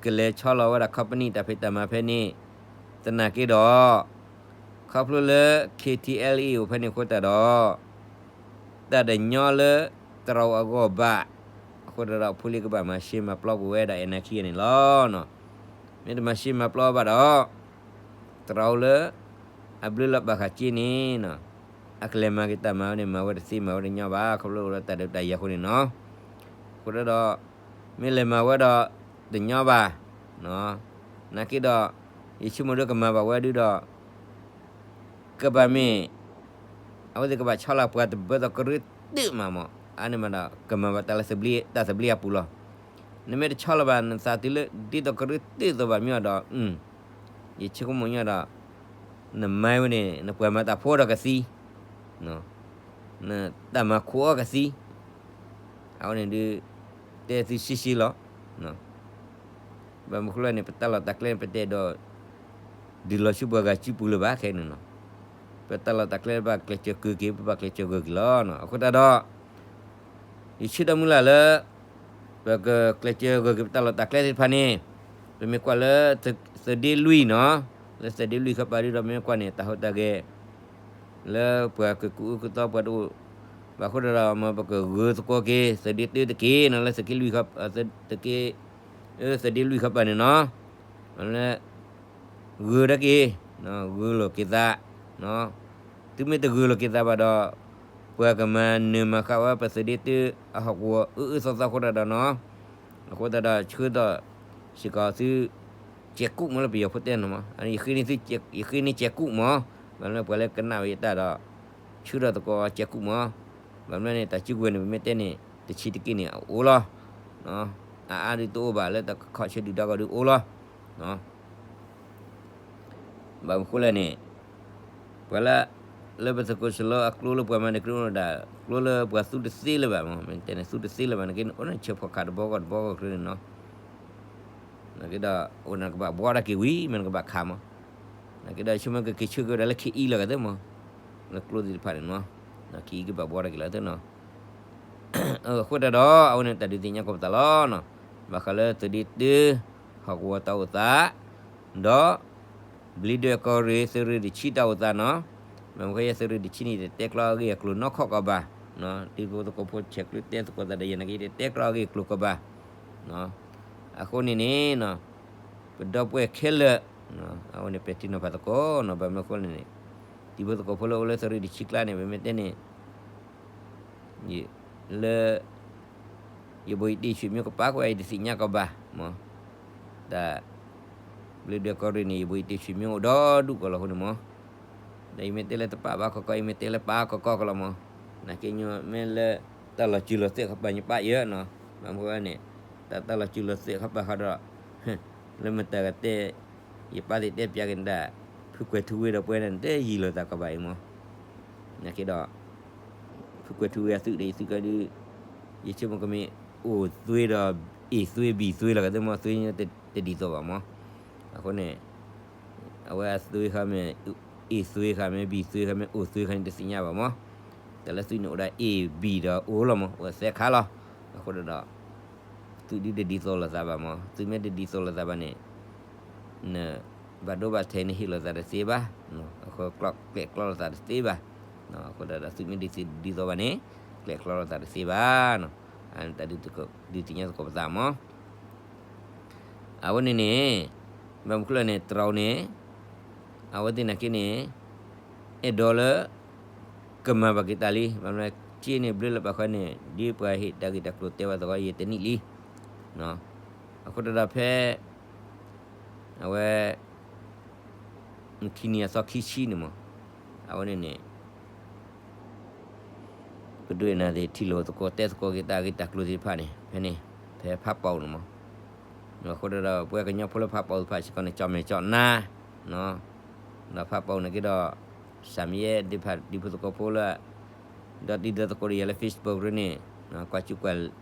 ကလဲၤဆီလီၤဝဲဒၣ် company တၢ်ဖံးတၢ်မၤဖဲန့ၣ်, သနာ်က့ဒီး ခီဖျိလၢ K T L A အိၣ်ဖဲန့ၣ်အဃိသတးဒီး တၢ်တညီလၢတရူးအဂီၢ်ဘၣ်, အဃိသတးဒီး ဖိလံၤကဘၣ်မၤရှဲမၤပျီကွံာ်ဝဲဒၣ် အနၢခံဂၤန့ၣ်လီၤ. မ့ၢ်တမၤရှဲမၤပျီဘၣ်ဒီး တရူးလၢ အဘျုးလီၤဘၣ်ဃးက့န့ၣ် အကလဲၤမၤက့ၤတၢ်မၤဝဲန့ၣ် မၤဝဲတသ့မၤဝဲတညီဘၣ် ခီဖျိလၢတၢ်ဒုးတၢ်ယၤအဃိန့ၣ်နီၤ. အဃိသတးဒီး မ့ၢ်လဲၤမၤဝဲဒီးတညီဘၣ်, နာ်က့ဒီး ယဆိကမိၣ်ဒီးကမၤဘၣ်ဝဲဒုဒီး ကဘၣ်မ့ၢ် အဝဲသ့ၣ်ကဘၣ်ဆီလီၤပှၤတဘၢသီကရၢတၢၢ်မးမး, အါန့ၢ်မးဒီး ကမၤဘၣ်တၢ်လၢ တၢ်သဘျ့အပူၤလီၤ. နမ့ၢ်တဆီလီၤဘၣ် နသးတုၤလၢဒ်သိးကရၢတၢၢ်သိးဘၣ်မ့ၢ်အီၤဒီး ယဆိကမိၣ်ညီဒီး နမၤဝဲန့ၣ် နပှၤမၤတၢ်ဖိဒီးကသံ, နတၢ်မၤခိၣ်အီၤကသံ, အဝဲန့ၣ်ဒုး တဲသုရှဲရှဲလီၤ. ဘၣ်မနုၤဃိလဲၣ်န့ၣ် ပတၢ်လီၢ်တၢ်ကျဲန့ၣ် ပတအဲၣ်ဒိး ဒုးလီၤဆူပှၤဂၤစုပူၤလၢၤဘၣ်ခဲအံၤန့ၣ်နီၤ. ပတၢ်လီၢ်တၢ်ကျဲဘၣ်ကျဲးစၢးကၢၤက့ၤ ပဘၣ်ကျဲးစၢးဂၢၢ်က့ၤလီၤ. အဃိသတးဒီး ယဆၢဒီးမုၢ်လၢ်လၢ ပကကျဲးစၢးဂၢၢ်က့ၤပတၢ်လီၢ်တၢ်ကျဲသ့ၣ်တဖၣ်န့ၣ် ပမ့ၢ်ကွၢ်လၢ သုးဒ့လွံၢ်နီၤ, လၢသုးဒ့လွံၢ်ခီပၤဒုဒီး မ့ၢ်ကွၢ်န့ၣ် တၢ်ဟူးတၢ်ဂဲၤ လၢပှၤကကူးအုၣ်ကသီပှၤတအိၣ်ဘၣ်အဃိဒီး မ်ပကဂၢၢ်သကိးက့ၤ သုးဒ့တၢတက့ၢ်နီၤ, လၢသုးက့လွံၢ်ခီ သုးက့ သုးဒ့လွံၢ်ခီပၤန့ၣ်နီၤ, လၢ ဂၢၢ်ဒၣ်က့ၤ, ဂၢၢ်လိာ်က့ၤသး, သုမ့ၢ်တဂၢၢ်လိာ်က့ၤသးဘၣ်ဒီး ပှၤကမၤနၢၤမၤဃၣ်ဝဲပသုးဒ့တၢအဟီၣ်ကဝီၤ အၢအၢသီသီအဃိသတးဒီးနီၤ, အဃိသတးဒီးဆၢဒီး စ့ၢ်ကီးသု ကဲးကူၣ်မးလၢပယီၤဖိတဲန့ၣ်မး, ယဃ့န့ၢ်ကဲးကူၣ်မး, ဘၣ်မနုၤပှၤလၢကနၣ်ဝဲယတၢ်ဒီး ဆၢထၢၣ်သကိးကဲးကူၣ်မး, ဘၣ်မနုၤန့ၣ် တၢ်စုကဝဲၤန့ၣ် ပမ့ၢ်တဲန့ၣ် တဆံးတက့ၢ်န့ၣ် အအိၣ်လီၤ, အအါဒုးတအိၣ်ဘၣ် လၢတၢ်ကခီၣ်ဆၢဒုၣ်ဒါဂီၢ်ဒုးအိၣ်လီၤ. ဘၣ်မနုၤဃိလဲၣ်န့ၣ် ပှၤလၢ လၢပသုးခိၣ်စလီအကျိလၢပှၤမၤန့ၢ်ကျိဒၣ် ကျိလၢပှၤသူတသ့လၢၤဘၣ်မး, မ့ၢ်တဲန့ၣ် သူတသ့လၢၤဘၣ် နာ်က့န့ၣ်အိၣ်န့ၣ် ဆၢဖီၣ်ခးတဘီဂီၢ်တဘီဂီၢ်ကျိန့ၣ်နီၤ, နာ်က့ဒီး အိၣ်န့ၣ်ကဘၣ်ဘှီတၢ်က့ၤဝံၤ မ့ၢ်နကဘၣ်ခးမး, နာ်က့ဒီး ဆိကမိၣ်ကက့ၤဆၢက့ၤဝဲဒၣ်လၢခံအံၤလီၤကသ့မး, လၢကျိသ့ၣ်တဖၣ်န့ၣ်မး, ခံအံၤကဘၣ်ဘှီတၢ်က့ၤလီၤသ့နီၤ. အဃိသတးဒီး အဝဲန့ၣ်တၢ်ဒုးသ့ၣ်ညါကိးပသးလီၤနီၤ, ဘၣ်ဃးလၢသုးဒ့တၢ ဟီၣ်ကဝီၤတၢ်အိၣ်သး ဒီး ဘျံးဒွဲၣ်ကီၢ်ရ့ၣ် သုးရ့ၣ်တဆံတၢ်အိၣ်သးနီၤ, မ့ၢ်မ့ၢ်ခဲယဲၢ်သုးရ့ၣ်တဆံန့ၣ် တတဲကျီအဂ့ၢ်အကျိၤနီၢ်ခီၣ်ကီးဘၣ်, ဒ်ဖိသကိးဖိဆဲးကျိးတဲသကိးသးဒီးယဲၢ်နာ်က့ တတဲကျီအဂ့ၢ်အကျိၤကီးဘၣ်, အဃိန့ၣ်န့ၣ် ပဒီပုၢ်ဝဲၢ်ခဲလၢာ် အဝဲန့ၣ်ပဲာ်ထံနီၤဖးသကိးနီၤ, ဘၣ်မနုၤအဃိလဲၣ်န့ၣ် ဒ်ဖိသကိးဖိလၢအိၣ်လၢသုးရ့ၣ်တဆံကျါန့ၣ် ပမ့ၢ်တဲန့ၣ် လၢ ယဘိးယတ့ၢ်ဆွေမျိုးကပာ်ကွဲး ယတသ့ၣ်ညါကီးဘၣ်မး, တၢ် ဘျံးဒွဲၣ်ကီၢ်ရ့ၣ်န့ၣ် ယဘိးယတ့ၢ်ဆွေမျိုးအိၣ်ဒီဒူၣ်ကီးလီၤအဃိန့ၣ်မး, ဒီးယမ့ၢ်တဲလၢတပာ်ဘၣ်ကီးကီး ယမ့ၢ်တဲလၢပာ်ကီးကီးကီးလီၤမး, နာ်က့ညီမ့ၢ်လၢ တၢ်လီၤစၢၤလီၤသွဲၣ်ခီပၤ ယပာ်ယၢၤနီၤ, ဘၣ်မနုၤဃိန့ၣ် တၢ်တၢ်လီၤစၢၤလီၤသွဲၣ်ခီပၤဃီဒီး လၢမတၤကတဲ ယပာ်သ့ၣ်တဲပၠးက့ၤနဒၣ် ဖုကွဲၤထူဝ့ဒီးပှဲၤန့ၣ် တယံာ်လိာ်သးကီးဘၣ်အံၤမး, နာ်က့ဒီး ဖုကွဲၤထူဝ့အသုးဒီးယသုးကီးဒုး ယဆိကမိၣ်ကမ့ၢ်အိၣ်သွ့ဒီး အ့ၣ်သွ့ဘံၣ်သွ့လီၤကသ့မး သွ့တဒ်သိးဘၣ်မး, အဃိန့ၣ် အဝဲအသွ့ဃီမ့ၢ် အ့ၣ်သွ့ဃီမ့ၢ် ဘံၣ်သွ့ဃီမ့ၢ် အိၣ်သွ့ဃီန့ၣ် တသ့ၣ်ညါဘၣ်မး, တၢ်လၢသုးန့ၣ်အိၣ်ဒၣ်အ့ၣ်ဘံၣ်ဒီးအိၣ်လီၤမး အိၣ်သၢခါလီၤ, အဃိဒီး သုးဒုးတဒ်သိးလိာ်သးဘၣ်မး, သုးမ့ၢ်တဒ်သိးလိာ်သးဘၣ်န့ၣ် နဘၣ်ဒိဘၣ်ထံးန့ၣ်ဟ့ၣ်လိာ်သးတသ့ဘၣ်, အဃိကျဲးကျီလိာ်သးတသ့ဘၣ်, အဃိဒီးသုးမ့ၢ်တဒ်သိးဘၣ်န့ၣ် ကျဲးကျီလိာ်သးတသ့ဘၣ်, တၢ်ဒုးသ့ၣ်ညါသကိးပသးမး, အဝဲန့ၣ်န့ၣ် ဘၣ်မနုၤဃိလဲၣ်န့ၣ် တရူးန့ၣ် အဝဲသ့ၣ်နာ်က့န့ၣ် အဲၣ်ဒိးလၢ ကမၤဘၣ်က့ၤတၢ်လံ, ဘၣ်မနုၤက့န့ၣ် ဘျုးလၢပာ်ဃာ်န့ၣ် ဒ်ပှၤဟ့ၣ်တၢ်ဂ့ၢ်တၢ်ကျိၤတဲဘၣ်သကိး ယတနံၣ်လံ, အဃိတဒီးဖဲ အဝဲ ခံနံၤအသီခံဆံန့ၣ်မး, အဝဲန့ၣ်န့ၣ် ပဒိၣ်အ့ၣ်နၤသ့ၣ် ထံၣ်လိာ်သကိးတဲသကိးက့ၤတၢ်ဂ့ၢ်တၢ်ကျိၤသ့ၣ်တဖၣ်န့ၣ် ဖဲန့ၣ် ဖဲဖးပီန့ၣ်မး, အဃိဒီး ပဝဲကညီဖိလၢဖးပာ်အိၣ်တဖၣ်စ့ၢ်ကီးန့ၣ် ကၠီၣ်မဲာ်ကၠီၣ်နါ, ဒီးဖးပာ်အိၣ်န့ၣ်က့ၤဒီး စၢ်မံယဲၢ်ဒံးဖးဒံဖိသကိးဖိလၢ ဒီးတံၤသကိးဒီးယၤလၢ Facebook ရ့န့ၣ်, ကွၢ်စူၣ်ကွၢ်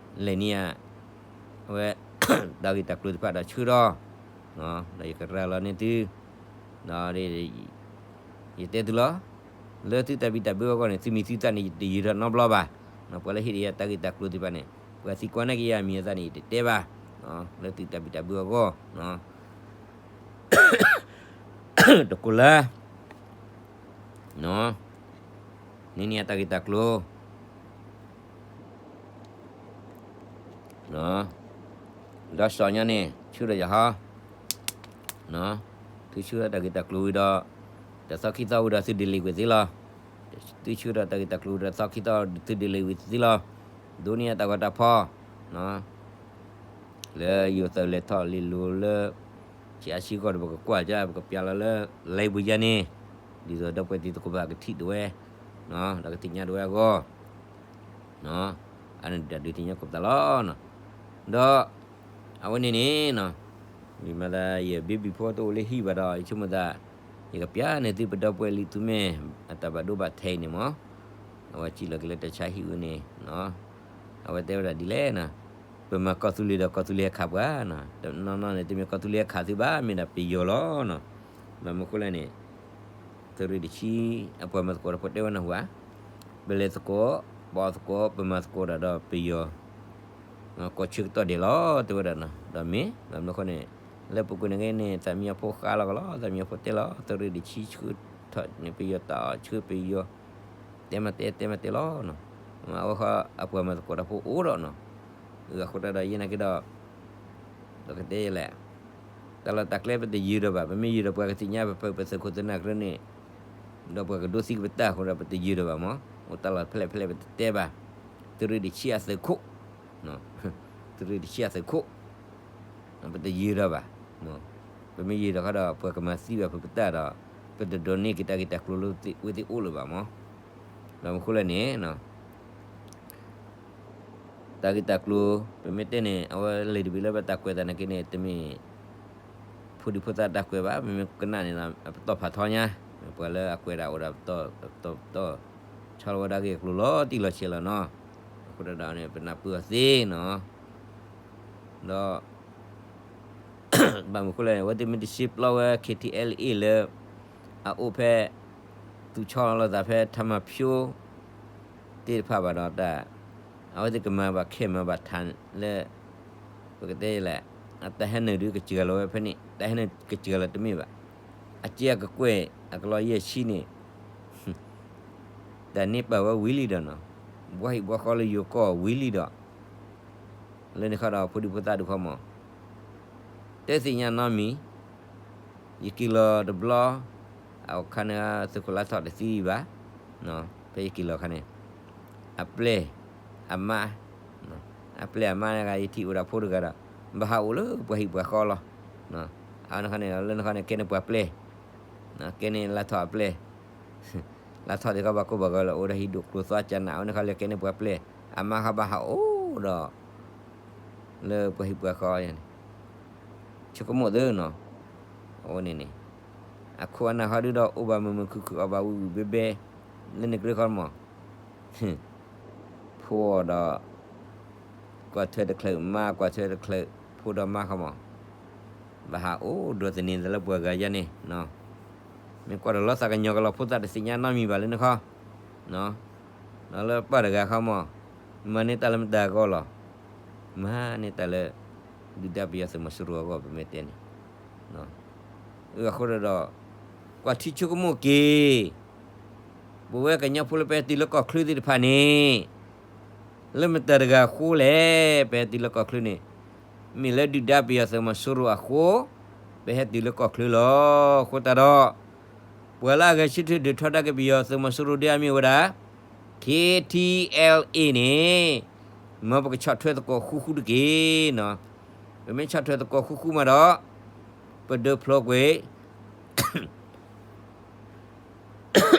လဲၤန့ၢ်ယၤ အဝဲ တၢ်ဂ့ၢ်တၢ်ကျိၤတဖၣ်ဒီးဆှၢဒီး, ဒီးယကရၤလီၤန့ၢ်သု, ဒီး ယတဲသုလီၤ, လၢသုတၢ်ဘံၣ်တၢ်ဘၢအဂီၢ်န့ၣ် သုမံၤသုသၣ်န့ၣ် ယတယုၢ်ထီၣ်နီတဘျီဘၣ်. ပှၤလၢဟ့ၣ်ဒံးယၤတၢ်ဂ့ၢ်တၢ်ကျိၤသ့ၣ်တဖၣ်န့ၣ် ပှၤသံကွၢ်န့ၢ်က့ၤယၤအမံၤအသၣ်န့ၣ် ယတတဲဘၣ်. လၢသုတၢ်ဘံၣ်တၢ်ဘၢအဂီၢ် တကိးလၢ န့ၢ်န့ၢ်အတၢ်ဂ့ၢ်တၢ်ကျိၤ ဒီးစီၤညါန့ၣ် ဆှၢဒီးယၤဟီ, သုဆှၢတၢ်ဂ့ၢ်တၢ်ကျိၤဝံၤဒီး တသီခံသီဝံၤဒီးသုဒုးလံာ်ကွံာ်သ့လီၤ. သုဆှၢဒီးတၢ်ဂ့ၢ်တၢ်ကျိၤဝံၤဒီးသီခံသီသုဒုးလံာ်ကွံာ်သ့လီၤ. ဒိးန့ၢ်အတၢ်ဂီၤတၢ်ဖီ လၢယိၤသးလဲၤထီၣ်လံာ်လိၤလၢ ဆံးအါဆံးကီၢ်ဒီး ပကကွၢ်ကၢ် ပကပျးလီၤလၢ live ပူၤယါန့ၣ်, ဒ်သိးဒီပုၢ်ဝဲၢ်တံၤသကိးဘၣ်ကထံၣ်ဒၣ်ဝဲ, ဒီးကသ့ၣ်ညါဒၣ်ဝဲအဂီၢ်, အန့ၣ်ဒုးသ့ၣ်ညါကိးပသးလီၤ. ဒီး အဝဲန့ၣ်န့ၣ် မ့ၢ်မၤသးယဘ့ဘံၣ်ဖိတအိၣ်လၢဟံၣ်ဘၣ်ဒီး ယဆိကမိၣ်သး ယကပျးန့ၢ်သုပဒီပုၢ်ဝဲၢ်လံာ်သူမ့ၢ် အတၢ်ဘၣ်ဒိဘၣ်ထံးအံၤန့ၣ်မး, အဝဲစံးလီၤက့ၤလၢတၢ်ဆါဟံၣ်ဝဲန့ၣ်, အဝဲတဲဝဲဒၣ်ဒ်လဲၣ်န့ၣ်, ပမၤကီၢ်သူလ့ၤဒီးကီၢ်သူလ့ၤဟဲခးပှၤ, တနီၤနီၤန့ၣ် တမ့ၢ်ကီၢ်သူလ့ၤဟဲခးသုဘၣ် မ့ၢ်ဒၣ်ပယီၤလီၤ. ဘၣ်မနုၤဃိလဲၣ်န့ၣ် သုးရ့ၣ်တဆံ အပှၤမၤသကိးတၢ်ဖိတဲဝဲနၢ်ဟူဧါ, ပလဲၤသကိး ပအီၣ်သကိး ပမၤသကိးတၢ်ဒီးပယီၤ ကိးဆၢကတီၢ်ဒဲးလီၤ တဲဝဲဒၣ်န့ၣ်, ဒီးမ့ၢ်ဘၣ်မနုၤဃိန့ၣ် လၢပူၤကွံာ်န့ၣ်ဂ့ၤန့ၣ် သးမံအဖိဃါလီၤကလီၤ သးမံအဖိတဲလီၤ သုးရ့ၣ်တဆံဆှၢထီၣ်န့ၣ် ပယီၤတၢ်အီၣ်ဆှၢပယီၤ တဲမၤတဲတဲမၤတဲလီၤ. အဝဲဃီအပှၤမၤသကိးတၢ်ဖိအိၣ်ဒီးန့ၣ်, အဃိတၢ်ဒီးယဲနာ်က့ဒီး ပကတဲလဲၣ်, တၢ်လီၢ်တၢ်ကျဲပတယုၢ်ဒီးဘၣ်, ပမ့ၢ်ယုၢ်ဒီးပှၤကသ့ၣ်ညါပဖုပသုးခိၣ်သနၢ်ကရၢန့ၣ်, ဒီးပှၤကဒိသံကပတၢ်အဃိဒီး ပတယုၢ်ဒီးဘၣ်မး, အိၣ်တၢ်လီၢ်ဖဲလဲၣ်ဖဲလဲၣ်ပတတဲဘၣ်, သုးရ့ၣ်တဆံအသုးခိၣ်, သုးရ့ၣ်တဆံအသုးခိၣ်, ပတယုၢ်ဒီးဘၣ်, ပမ့ၢ်ယုၢ်ဒီးဃီဒီး ပှၤကမၤသံဘၣ်ပကတၢ်ဒီး ပတဒိးန့ၢ်က့ၤတၢ်ဂ့ၢ်တၢ်ကျိၤလၢဝဲသ့ၣ်အိၣ်လၢၤဘၣ်မး, ဘၣ်မနုၤဃိလဲၣ်န့ၣ် တၢ်ဂ့ၢ်တၢ်ကျိၤ ပမ့ၢ်တဲန့ၣ် အဝဲလဲၤတဘ့ၣ်လၢပတၢ်ကွဲးသးနာ်က့န့ၣ် တမ့ၢ် ဖိဒံဖိသၣ်တၢ်ကွဲးဘၣ်, မ့မ့ၢ်ကနၣ်န့ၣ်ဒီး အပတီၢ်ဖးထီညါ, ပှၤလၢအကွဲးဒၣ်အိၣ်ဒီးပတီၢ်ပတီၢ်ပတီၢ်, ဆီလီၤဝဲဒၣ်ဂ့ၢ်အကျိၤလီၤတံၢ်လီၤဆဲးလီၤနီၤ, အဃိဒီးန့ၣ် ပနၢ်ပၢၢ်အီၤသ့နီၤ, ဒီး ဘၣ်မနုၤဃိလဲၣ်န့ၣ် အဝဲသ့ၣ်မ့ၢ်တရှဲပျီဝဲ ခ့ထံအဲလ်အ့လၢ အအိၣ်ဖဲ သူၣ်ဆီလီၤသးဖဲထးမၤဖၠိ သ့ၣ်တဖၣ်ဘၣ်ဒီးတၢ် အဝဲသ့ၣ်ကမၤဘၣ်ခဲမၤဘၣ်ထးလၢ ပကတဲလဲၣ် အတၢ်ဟဲနုာ်ဒုးကစှၤလီၤဝဲဖဲန့ၣ် တၢ်ဟဲနုာ်ကစှၤလီၤတမ့ၢ်ဘၣ်. အစ့အကကွဲၢ်အကလီယဲၢ်ဆံန့ၣ် တၢ်န့ၢ်ပာ်ဝဲဝံၤလံဒီးနီၤ ဘှီဟံၣ်ဘှီဃီလၢယိၤကီၢ်ဝံၤလံဒီး လၢန့ၣ်ခီဒီးဖိဒံဖိသၣ်ဒုးခီမး တသ့ၣ်ညါနီတမံၤ ယက့ၤလီၤတဘျီ အခါန့ၣ်သုးခိၣ်လါထီၣ်တသံဘၣ် ဖဲယက့ၤလီၤအခါန့ၣ် အပျဲၢ် အမါ အပျဲၢ်အမါန့ၣ်ဂၤ ယထံၣ်အိၣ်ဒီးဖိတဂၤဒီး ဘၣ်ဟးအိၣ်လၢပှၤဟံၣ်ပှၤဃီလီၤ. အဝဲန့ၣ်ခီန့ၣ် လၢန့ၣ်ခီန့ၣ် ကဲန့ၢ်ပှၤပျဲၢ် ကဲန့ၢ်လါထီၣ်အပျဲၢ် လါထီၣ်ဒံးခီဘၣ်ကိၢ်ဘၣ်ဂီၤလၢအိၣ်ဒီးဟံၣ်ဒိၣ်ကျိၤသွါကၢ်နး အဝဲန့ၣ်ခီလၢကဲန့ၢ်ပှၤပျဲၢ် အမါခီဘၣ်ဟးအိၣ်ဒီး လၢပှၤဟံၣ်ပှၤဃီန့ၣ် ဆိကမိၣ်သုနီၤ အဝဲန့ၣ်န့ၣ် အခိၣ်အနၢ်ဟီဒုဒီးအိၣ်ဘၣ်မုာ်မုာ်ခုၣ်ခုၣ်အီၣ်ဘၣ်ဝံၣ်ဝံၣ်ဘဲဘဲ လၢန့ၣ်ကြၢးခီမး ဖိဒီး ကွၢ်ထွဲတချုး မါကွၢ်ထွဲတချုး ဖိဒီးမါခီမး ဘၣ်ဟးအိၣ်ဒီးသန့ၤသးလၢပှၤဂၤယါန့ၣ် မ့ၢ်ကွၢ်ဒီးလီၤသးကညီၤကလီၤဖိသၣ်တသ့ၣ်ညါနီတမံၤဘၣ်လၢန့ၣ်ခီ ဒီးလၢပၢ်တဂၤခီမး မၤန့ၢ်တၢ်လၢမတၤအဂီၢ်လီၤ မၤန့ၢ်တၢ်လၢ ဒုၣ်ဒါပယီၤသုးမီၤစိရိၤအဂီၢ် ပမ့ၢ်တဲန့ၣ် အဃိဒီး ကွၢ်ထံဆိကမိၣ်က့ၤ ပဝဲကညီဖိလၢပဟဲတုၤလၢကီၢ်ချၢသ့ၣ်တဖၣ်န့ၣ် လၢမတၤတဂၤအဃိလဲၣ် ပဟဲတုၤလၢကီၢ်ချၢန့ၣ် မ့ၢ်လၢဒုၣ်ဒါပယီၤသုးမီၤစိရိၤအဃိ ပဟဲတုၤလၢကီၢ်ချၢလီၤ. အဃိသတးဒီး ပှၤလၢအဂဲၤဆၢထၢၣ်ဒုးထီဒါက့ၤပယီၤသုးမီၤစိရိၤဒ်အမ့ၢ်ဝဲဒၣ် K T L A န့ၣ် မ်ပကဆီၣ်ထွဲသကိးဃူဃူတက့ၢ်နီၤ. ပမ့ၢ်ဆီၣ်ထွဲသကိးဃူဃူမးဒီး ပဒုးဖျိကွံာ် တၢ်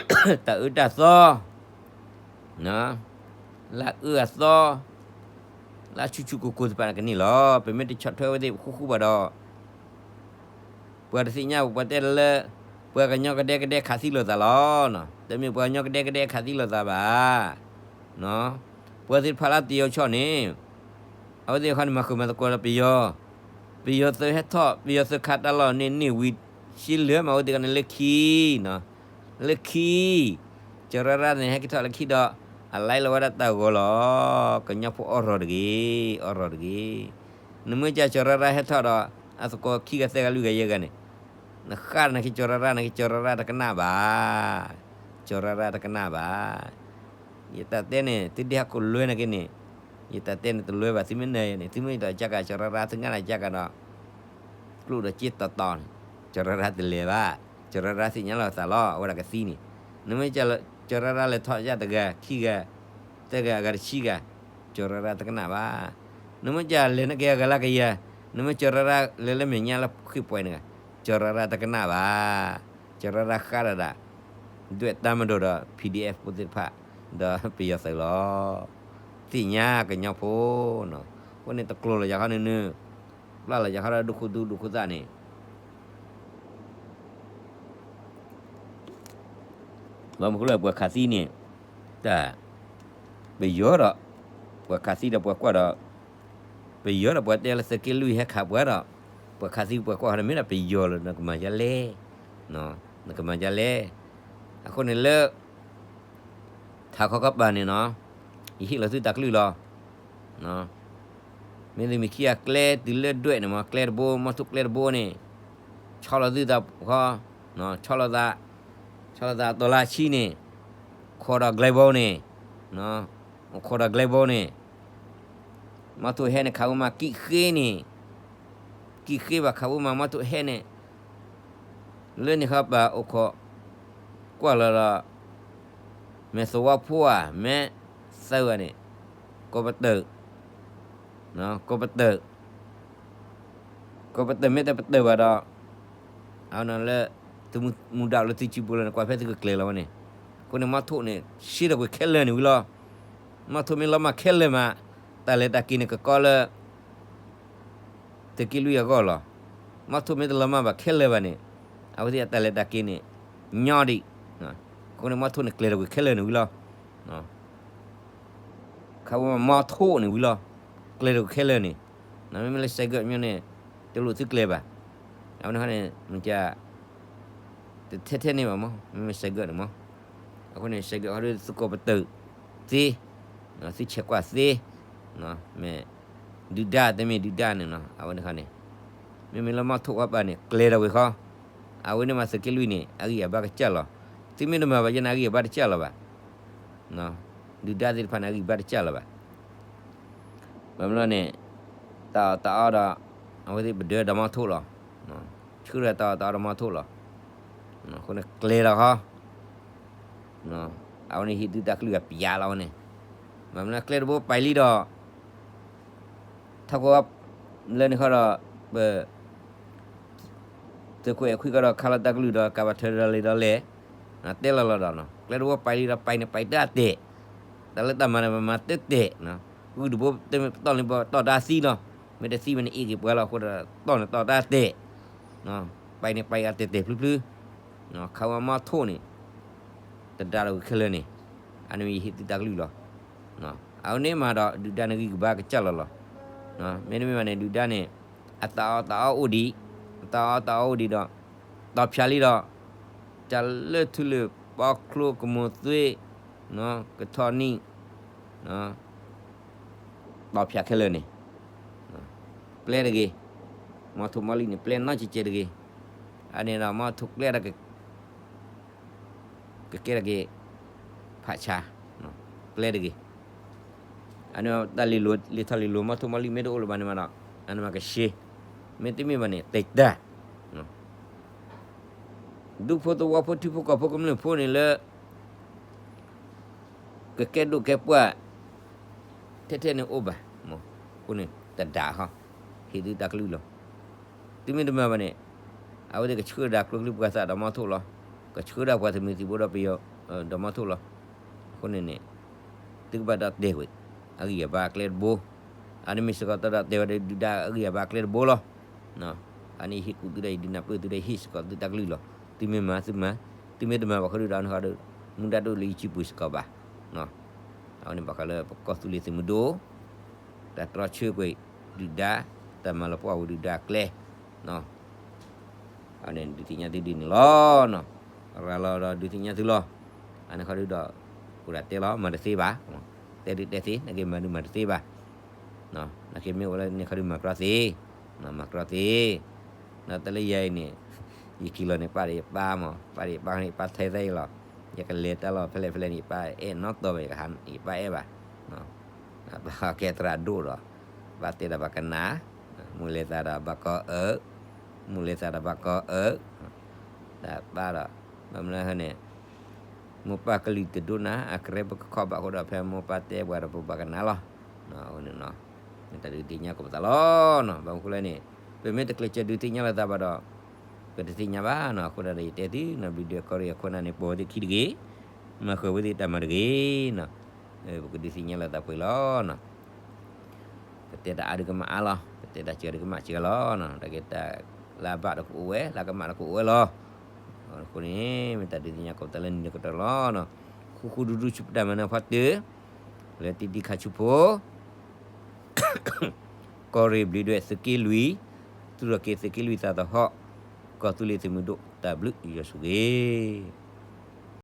အၢတၢ်သီ လၢအအၢအသီ လၢဆူၣ်ဆူၣ်ကိၢ်ကိၢ်သ့ၣ်တဖၣ်န့ၣ်ကန့ၢ်လီၤ. ပမ့ၢ်တဆီၣ်ထွဲဝဲသ့ၣ်ဃူဃူဘၣ်ဒီး ပှၤတသ့ၣ်ညါ ပှၤတဲလၢ ပှၤကညီကဒဲကဒဲခးသံလိာ်သးလီၤ. တမ့ၢ်ပှၤကညီကဒဲကဒဲခးသံလိာ်သးဘၣ်. ပှၤသ့ၣ်တဖၣ်လၢတယီၤဆီၣ်န့ၣ် အဝဲသ့ၣ်တခီန့ၣ် မၤဃုာ်မၤသကိးဒီးပယီၤ, ပယီၤသုးဟဲထီၣ် ပယီၤသုးခးတၢ်လီၢ်န့ၣ်န့ၢ်ဝံၤ ရှံလၢမၤဝဲသ့ၣ်တခီန့ၣ်လၢခံ, လၢခံ ကၠီၤရၢ်ရၢ်န့ၣ် ဟဲက့ၤထီၣ်လၢခံဒီး အလဲလီၤဝဲဒၣ်တၢ်ဂီၤလီၤ. ကညီဖိအီၣ်ရီၣ်တဂ့ၤ, အီၣ်ရီၣ်တဂ့ၤ. နမ့ၢ်ကၢ်ကၠီၤရၢ်ရၢ်ဟဲထီၣ်ဒီး အသကိးခံဂၤသၢဂၤလွံၢ်ဂၤယဲၢ်ဂၤန့ၣ် နဃၣ်နက့ၤကၠီၤရၢ်ရၢ် နက့ၤကၠီၤရၢ်ရၢ်တကနၣ်ဘၣ်. ကၠီၤရၢ်ရၢ်တကနၣ်ဘၣ်. ယတၢ်တဲန့ၣ် သုဒ့ဟးခိၣ်လွဲနက့ၤန့ၣ်, ယတၢ်တဲန့ၣ်တလွဲဘၣ်. သုမ့ၢ်နၤန့ၣ် သုမ့ၢ်ဒီးကၢ်ကၠီၤရၢ်ရၢ် သုငါလၢကၢ်ကဒီး ကျိၣ်ဒီးက့တီတီန့ၣ် ကၠီၤရၢ်ရၢ်တလဲၤဘၣ်. ကၠီၤရၢ်ရၢ်သ့ၣ်ညါလီၤသးလီၤ အဝဲဒၣ်ကသံန့ၣ်. နမ့ၢ်ကၠီၤရၢ်ရၢ်လဲၤထီၣ်ယၢ်တဂၤခံဂၤ သၢဂၤအဂၤတဆံဂၤ ကၠီၤရၢ်ရၢ်တကနၣ်ဘၣ်. နမ့ၢ်ကၠီၤလဲၤနက့ၤအဂၤလၢကယၤ, နမ့ၢ်ကၠီၤရၢ်ရၢ်လဲၤလၢမဲာ်ညါလၢဃ့ၢ်ပှဲၤန့ၣ် ကၠီၤရၢ်ရၢ်တကနၣ်ဘၣ်. ကၠီၤရၢ်ရၢ်ဃၣ်ဒၣ်ဒၣ် ဒွဲၣ်တၢ်မၤဒိၣ်ဒီး PDF ဖိသ့ၣ်တဖၣ် ဒီးပယီၤသုးလီၤ. သ့ၣ်ညါကညီဖိနီၤ. အဃိန့ၣ်တကျိၤလီၤယၤခီန့ၣ်နုၤ, ပျၢ်လီၤယၤခီဒီးဒိၣ်ခိၣ်သူဒိၣ်ခိၣ်သၣ်န့ၣ် ဘၣ်မနုၤဃိလၢပှၤခးသံန့ၣ် တၢ် ပယီၤဒီး ပှၤခးသံဒီးပှၤကွၢ်ဒီး ပယီၤဒီးပှၤတဲလၢသုးက့လွံၢ်ဟဲခးပှၤဒီး ပှၤခးသံပှၤကွၢ်ဃီန့ၣ် မ့ၢ်ဒၣ်ပယီၤလီၤ နကမၤယၤလဲၣ်, နကမၤယၤလဲၣ်. အဃိန့ၣ်လၢ ထးခီကီၢ်ပၤန့ၣ်နီၤ, ယဟ့ၣ်လီၤသုတၢ်ကလုၢ်လီၤ. မ့တမ့ၢ်ခံဂၤကျဲတုၤလၢဒွဲၣ်န့ၣ်မး ကျဲတဘိ မီထိၣ်ကျဲတဘိန့ၣ် ဆီလီၤသုသးဃီ, ဆီလီၤသး, ဆီလီၤသးတီၤလၢဆံန့ၣ်, ခိးဒီးကျဲဘိန့ၣ်, ခိးဒီးကျဲဘိန့ၣ်, မီထိၣ်ဟဲန့ၣ် ခးဝဲမးကံၣ်ဃ့န့ၣ်, ကံၣ်ဃ့ဘၣ်ခးဝဲမး မီထိၣ်ဟဲန့ၣ် လၢန့ၣ်ခီပၤအိၣ်ခိး ကွၢ်လီၤဒီး မ့ၢ်သဝီဖိဧါ မ့ၢ်သၢဂၤန့ၣ် ကိးပတုာ်, ကိးပတုာ်, ကိးပတုာ်မ့ၢ်တပတုာ်ဘၣ်ဒီး အဝဲန့ၣ်လၢ သုမူဒါအိၣ်လၢသုစုပူၤလီၤန့ၣ် ကွၢ်ဖဲသုကကျဲၤလီၤဝဲန့ၣ်. အဃိန့ၣ် မီထိၣ်န့ၣ် ရှဲထီၣ်ကွံာ်ခဲလၢာ်န့ၣ်ဝံၤလီၤ. မီထိၣ်မ့ၢ်လီၤမၢ်ခဲလၢာ်မး တၢ်လဲၤတၢ်က့ၤန့ၣ်ကကီလၢ သုးက့လွံၢ်အဂီၢ်လီၤ. မီထိၣ်မ့ၢ်တလီၤမၢ်ဘၣ်ခဲလၢာ်ဘၣ်န့ၣ် အဝဲသ့ၣ်အတၢ်လဲၤတၢ်က့ၤန့ၣ် ညီဒံး. အဃိန့ၣ် မီထိၣ်န့ၣ်ကျဲၤထီၣ်ကွံာ်ခဲလၢာ်န့ၣ်ဝံၤလီၤ. ခးဝဲမီထိၣ်န့ၣ်ဝံၤလီၤ. ကျဲၤထီၣ်ကွံာ်ခဲလၢာ်န့ၣ် မ့မ့ၢ်လၢစဲးကၢးမ့ၢ်န့ၣ် တလိၣ်သုကျဲၤဘၣ်. အဝဲန့ၣ်န့ၣ် မ့ၢ်က တထဲထဲန့ၣ်ဘၣ်မး မ့မ့ၢ်စဲးကၢးန့ၣ်မး. အဃိန့ၣ် စဲးကၢးဃီဒီးသုကိးပတုာ်သ့, သုဆဲးကွၢ်သ့, မ့ၢ်ဒုၣ်ဒါတမ့ၢ်ဒုၣ်ဒါန့ၣ်နီၤ အဝဲန့ၣ်ခီန့ၣ် မ့မ့ၢ်လၢမီထိၣ်ခီပၤန့ၣ် ကျဲၤထီၣ်ကွံာ်ဃီ, အဝဲန့ၣ်မးသုးက့လွံၢ်န့ၣ် အဂံၢ်အဘါကစၢ်လီၤ. သုမ့ၢ်တမၤဘၣ်ယဲန့ၣ် အဂံၢ်အဘါတစၢ်လီၤဘၣ်. ဒုၣ်ဒါသ့ၣ်တဖၣ်န့ၣ် အဂံၢ်အဘါတစၢ်လီၤဘၣ်. ဘၣ်မနုၤန့ၣ် တၢ်အီၣ်တၢ်အီဒီး အဝဲသ့ၣ်ပဒၢဒီမါထိၣ်လီၤ. ဆှၢဒီးတၢ်အီၣ်တၢ်အီဒီမါထိၣ်လီၤ. အဃိန့ၣ်ကျဲၤလီၤဃီ, အဝဲန့ၣ်ဟ့ၣ်သုတၢ်ကလုၢ်အပျးလီၤဝဲန့ၣ်. ဘၣ်မနုၤကျဲတဘိပာ်လံဒီး ထီၣ်ခိၣ်လၢန့ၣ်ဃီဒီး ပ သုးခိၣ်အဲၣ်ခွံကီဒီး ခးလီၤတၢ်ကလုၢ်ဒီး ကးဘၣ်ထၢဒီးလံဒီးလဲၣ်, တဲလီၤလီၤဒီး ကျဲတဘိပာ်လံဒီး ပာ်န့ၣ်ပာ်တၢ်တဲာ်, တၢ်လၢတၢ်မၤန့ၣ် ပမၤတၢ်တဲာ်, ဂုၢ်တဘိတမ့ၢ်ပတီၢ်လံ ပတီၢ်တၢ်သံလီၤ, မ့ၢ်တသံဝဲန့ၣ် အ့ၣ်က့ၤပှၤလီၤ အဃိဒီး တီၢ်န့ၣ်တီၢ်တၢ်တဲာ်, ပာ်န့ၣ်ပာ်အတဲာ်တဲာ်ဖျုဖျု, ခးဝဲမီထိၣ်န့ၣ် တဒါလီၤဝံၤခဲလၢာ်န့ၣ်, အန့ၣ်မ့ၢ်ယဟ့ၣ်သုတၢ်ကလုၢ်လီၤ. အဝဲန့ၣ်မးဒီး ဒုၣ်ဒါန့ၣ်ဂံၢ်ကဘါကစၢ်လီၤလီၤ. မ့တမ့ၢ်ဘၣ်န့ၣ် ဒုၣ်ဒါန့ၣ် အတၢ်အီၣ်တၢ်အီအိၣ်ဒံး, အတၢ်အီၣ်တၢ်အီအိၣ်ဒံးဒီး တီၢ်ဖျါလံဒီး တၢ်လၢထူလၢ ပီချိ ကမိၤသွ့ၣ် ကထီၣ်နံၣ် တီၢ်ဖျါခဲလၢာ်န့ၣ် ပျဲတဂ့ၤ, မီထိၣ်မီလံၣ်န့ၣ် ပျဲနီၢ်ကဲကဲတဂ့ၤ, အန့ၣ်ဒီးမီထိၣ်ပျဲဒီး ကကဲတဂ့ၤ ဖးဆါ ပျဲတဂ့ၤ. အန့ၣ်တၢ်လ့ၤလိၤ လ့ၤထီၣ်လ့ၤလိၤ မီထိၣ်မီလံၣ်မ့ၢ်တအိၣ်လၢၤဘၣ်န့ၣ်မးဒီး အန့ၣ်မးကရှဲ, မ့တမ့ၢ်ဘၣ်န့ၣ် တဲတၢ် ဒူဖိသဝီဖိ ထံဖိကီၢ်ဖိ ကမျၢၢ်ဖိန့ၣ်လၢ ကကဲဒိၣ်ကဲပှၢ် ထဲထဲန့ၣ်အိၣ်ဘၣ်, အဃိန့ၣ် တဒါဟီ, ဟ့ၣ်သုတၢ်ကလုၢ်လီၤ. သုမ့ၢ်တမၤဘၣ်န့ၣ် အဝဲသ့ၣ်ကဆှၢဒၣ်ကျိချံပှၤသၣ်ဒီးမီထိၣ်လီၤ, ကဆှၢဒၣ်ပှၤသုးမုၢ်သံၣ်ဘိဒီးပယီၤ ဒီးမီထိၣ်လီၤ. အဃိန့ၣ်န့ၣ် သုကဘၣ်ဒီးတဲာ်ကွံာ် အဂံၢ်အဘါအကျဲတဘိ, အ အန့ၣ်မ့ၢ်စ့ၢ်ကီးတၢ်ဒီးတဲဝဲဒၣ်ဒုၣ်ဒါအဂံၢ်အဘါအကျဲတဘိလီၤ. အန့ၣ်ယဟ့ၣ်ကူၣ်သုဒီးယဒုးနၢ်ပၢၢ်သုဒီးယဟ့ၣ်စ့ၢ်ကီးသုတၢ်ကလုၢ်လီၤ. သုမ့ၢ်မၤသုမၤ, သုမ့ၢ်တမၤဘၣ်ဃီဒီးအန့ၣ်ဃီဒီး မူဒါဒိၣ်လၢယစုပူၤစ့ၢ်ကီးဘၣ်. အဝဲန့ၣ်ဘၣ်ဃးလၢပကီၢ်သူလ့ၤသုးမုၢ်ဒိၣ် တၢ်တြီဆၢကွံာ်ဒုၣ်ဒါ, တၢ်မၤလီၤပှီၢ်ဝဲဒုၣ်ဒါအကျဲ အန့ၣ်ဒုးသ့ၣ်ညါသုဒ်န့ၣ်လီၤ. ရၤလီၤဒီးဒုးသ့ၣ်ညါသုလီၤ. အန့ၣ်ဃီဒုးဒီး အိၣ်ဒၣ်တဲလီၤ မၤတသ့ဘၣ်, တဲဒုးတဲသ့ နက့ၤမၤဒုးမၤတသ့ဘၣ်. နက့ၤမ့ၢ်အိၣ်လၢန့ၣ်ဃီဒုးမၤကြီသ့, မၤကြီသ့. ဒီးတၢ်လၢယၤအံၤန့ၣ် ယက့ၤလီၤန့ၣ် ပၢ်ဒီးယပၢ်မး, ပၢ်ဒီးယပၢ်န့ၣ် ယပၢ်ထဲသၢအံၤလီၤ. ယကလဲၤတၢ်လီၢ်ဖဲလဲၣ်ဖဲလဲၣ်န့ၣ် ယပၢ်အဲၣ်နီတီဘၣ်, ယကဟး ယပၢ်အဲၣ်ဘၣ်. ဘၣ်ကဲသရၣ်ဒိၣ်ဒီး ဘၣ်တဲဒီးဘၣ်ကနၣ်, မုၢ်လၢသးဒီးဘၣ်ကီအၢ, မုၢ်လၢသးဒီးဘၣ်ကီအၢ, တၢ်ပၢ်ဒီး ဘၣ်မနုၤန့ၣ် မိၢ်ပၢ်ကလုၢ်တဒိၣ်နၤ အကရၢပကခီၣ်ဘၣ်အဃိဒီး ဖဲမိၢ်ပၢ်တဲပှၤဒီးပဘၣ်ကနၣ်လီၤ. အဃိန့ၣ် မ့ၢ်တၢ်ဒုးသ့ၣ်ညါကိးပသးလီၤ. ဘၣ်မနုၤအဃိလဲၣ်န့ၣ် ပမ့ၢ်တကျဲးစၢးဒုးသ့ၣ်ညါလိာ်သးဘၣ်ဒီး ပတသ့ၣ်ညါဘၣ်နီၤ. အဃိဒီးယတဲသုနီၤ ဘျံးဒွဲၣ်ကီၢ်ရ့ၣ်အခိၣ်နၢ်န့ၣ် ပိာ်ဝဲသ့ၣ်ခံတဂ့ၤ, မၤဃၢၤဝဲသ့ၣ်တၢ်မၤတဂ့ၤနီၤ. ပကဒုးသ့ၣ်ညါလိာ်သးပှဲၤလီၤနီၤ. ပတဲတၢ်အါဒုးကမၣ်အါလီၤ, ပတဲတၢ်စှၤဒုးကမၣ်စှၤလီၤနီၤ. တၢ်က့ၤတၢ်လၢအဘၣ်ဒီးကအိၣ်ဝဲ, လၢအကမၣ်ဒီးကအိၣ်ဝဲလီၤ. အဃိန့ၣ် မ့ၢ်တၢ်ဒုးသ့ၣ်ညါကိးပသးလၢနံၤလၢကတီၢ်လီၤနီၤ. ဃူဃူဒူဒူဆူပတၢ်မၤနၢၤဖီတၢၢ် လၢတံဒံခါဆူဖိ ကီၢ်ရ့ၣ်ဘျံးဒွဲၣ်သုးက့လွံၢ်, သူၣ်ထီၣ်က့ၤသုးက့လွံၢ်သးသဟီၣ်, ကီၢ်သူလ့ၤသုးမုၢ်ဒိၣ်တၢ်ဘျုးယွၤဆိၣ်ဂ့ၤ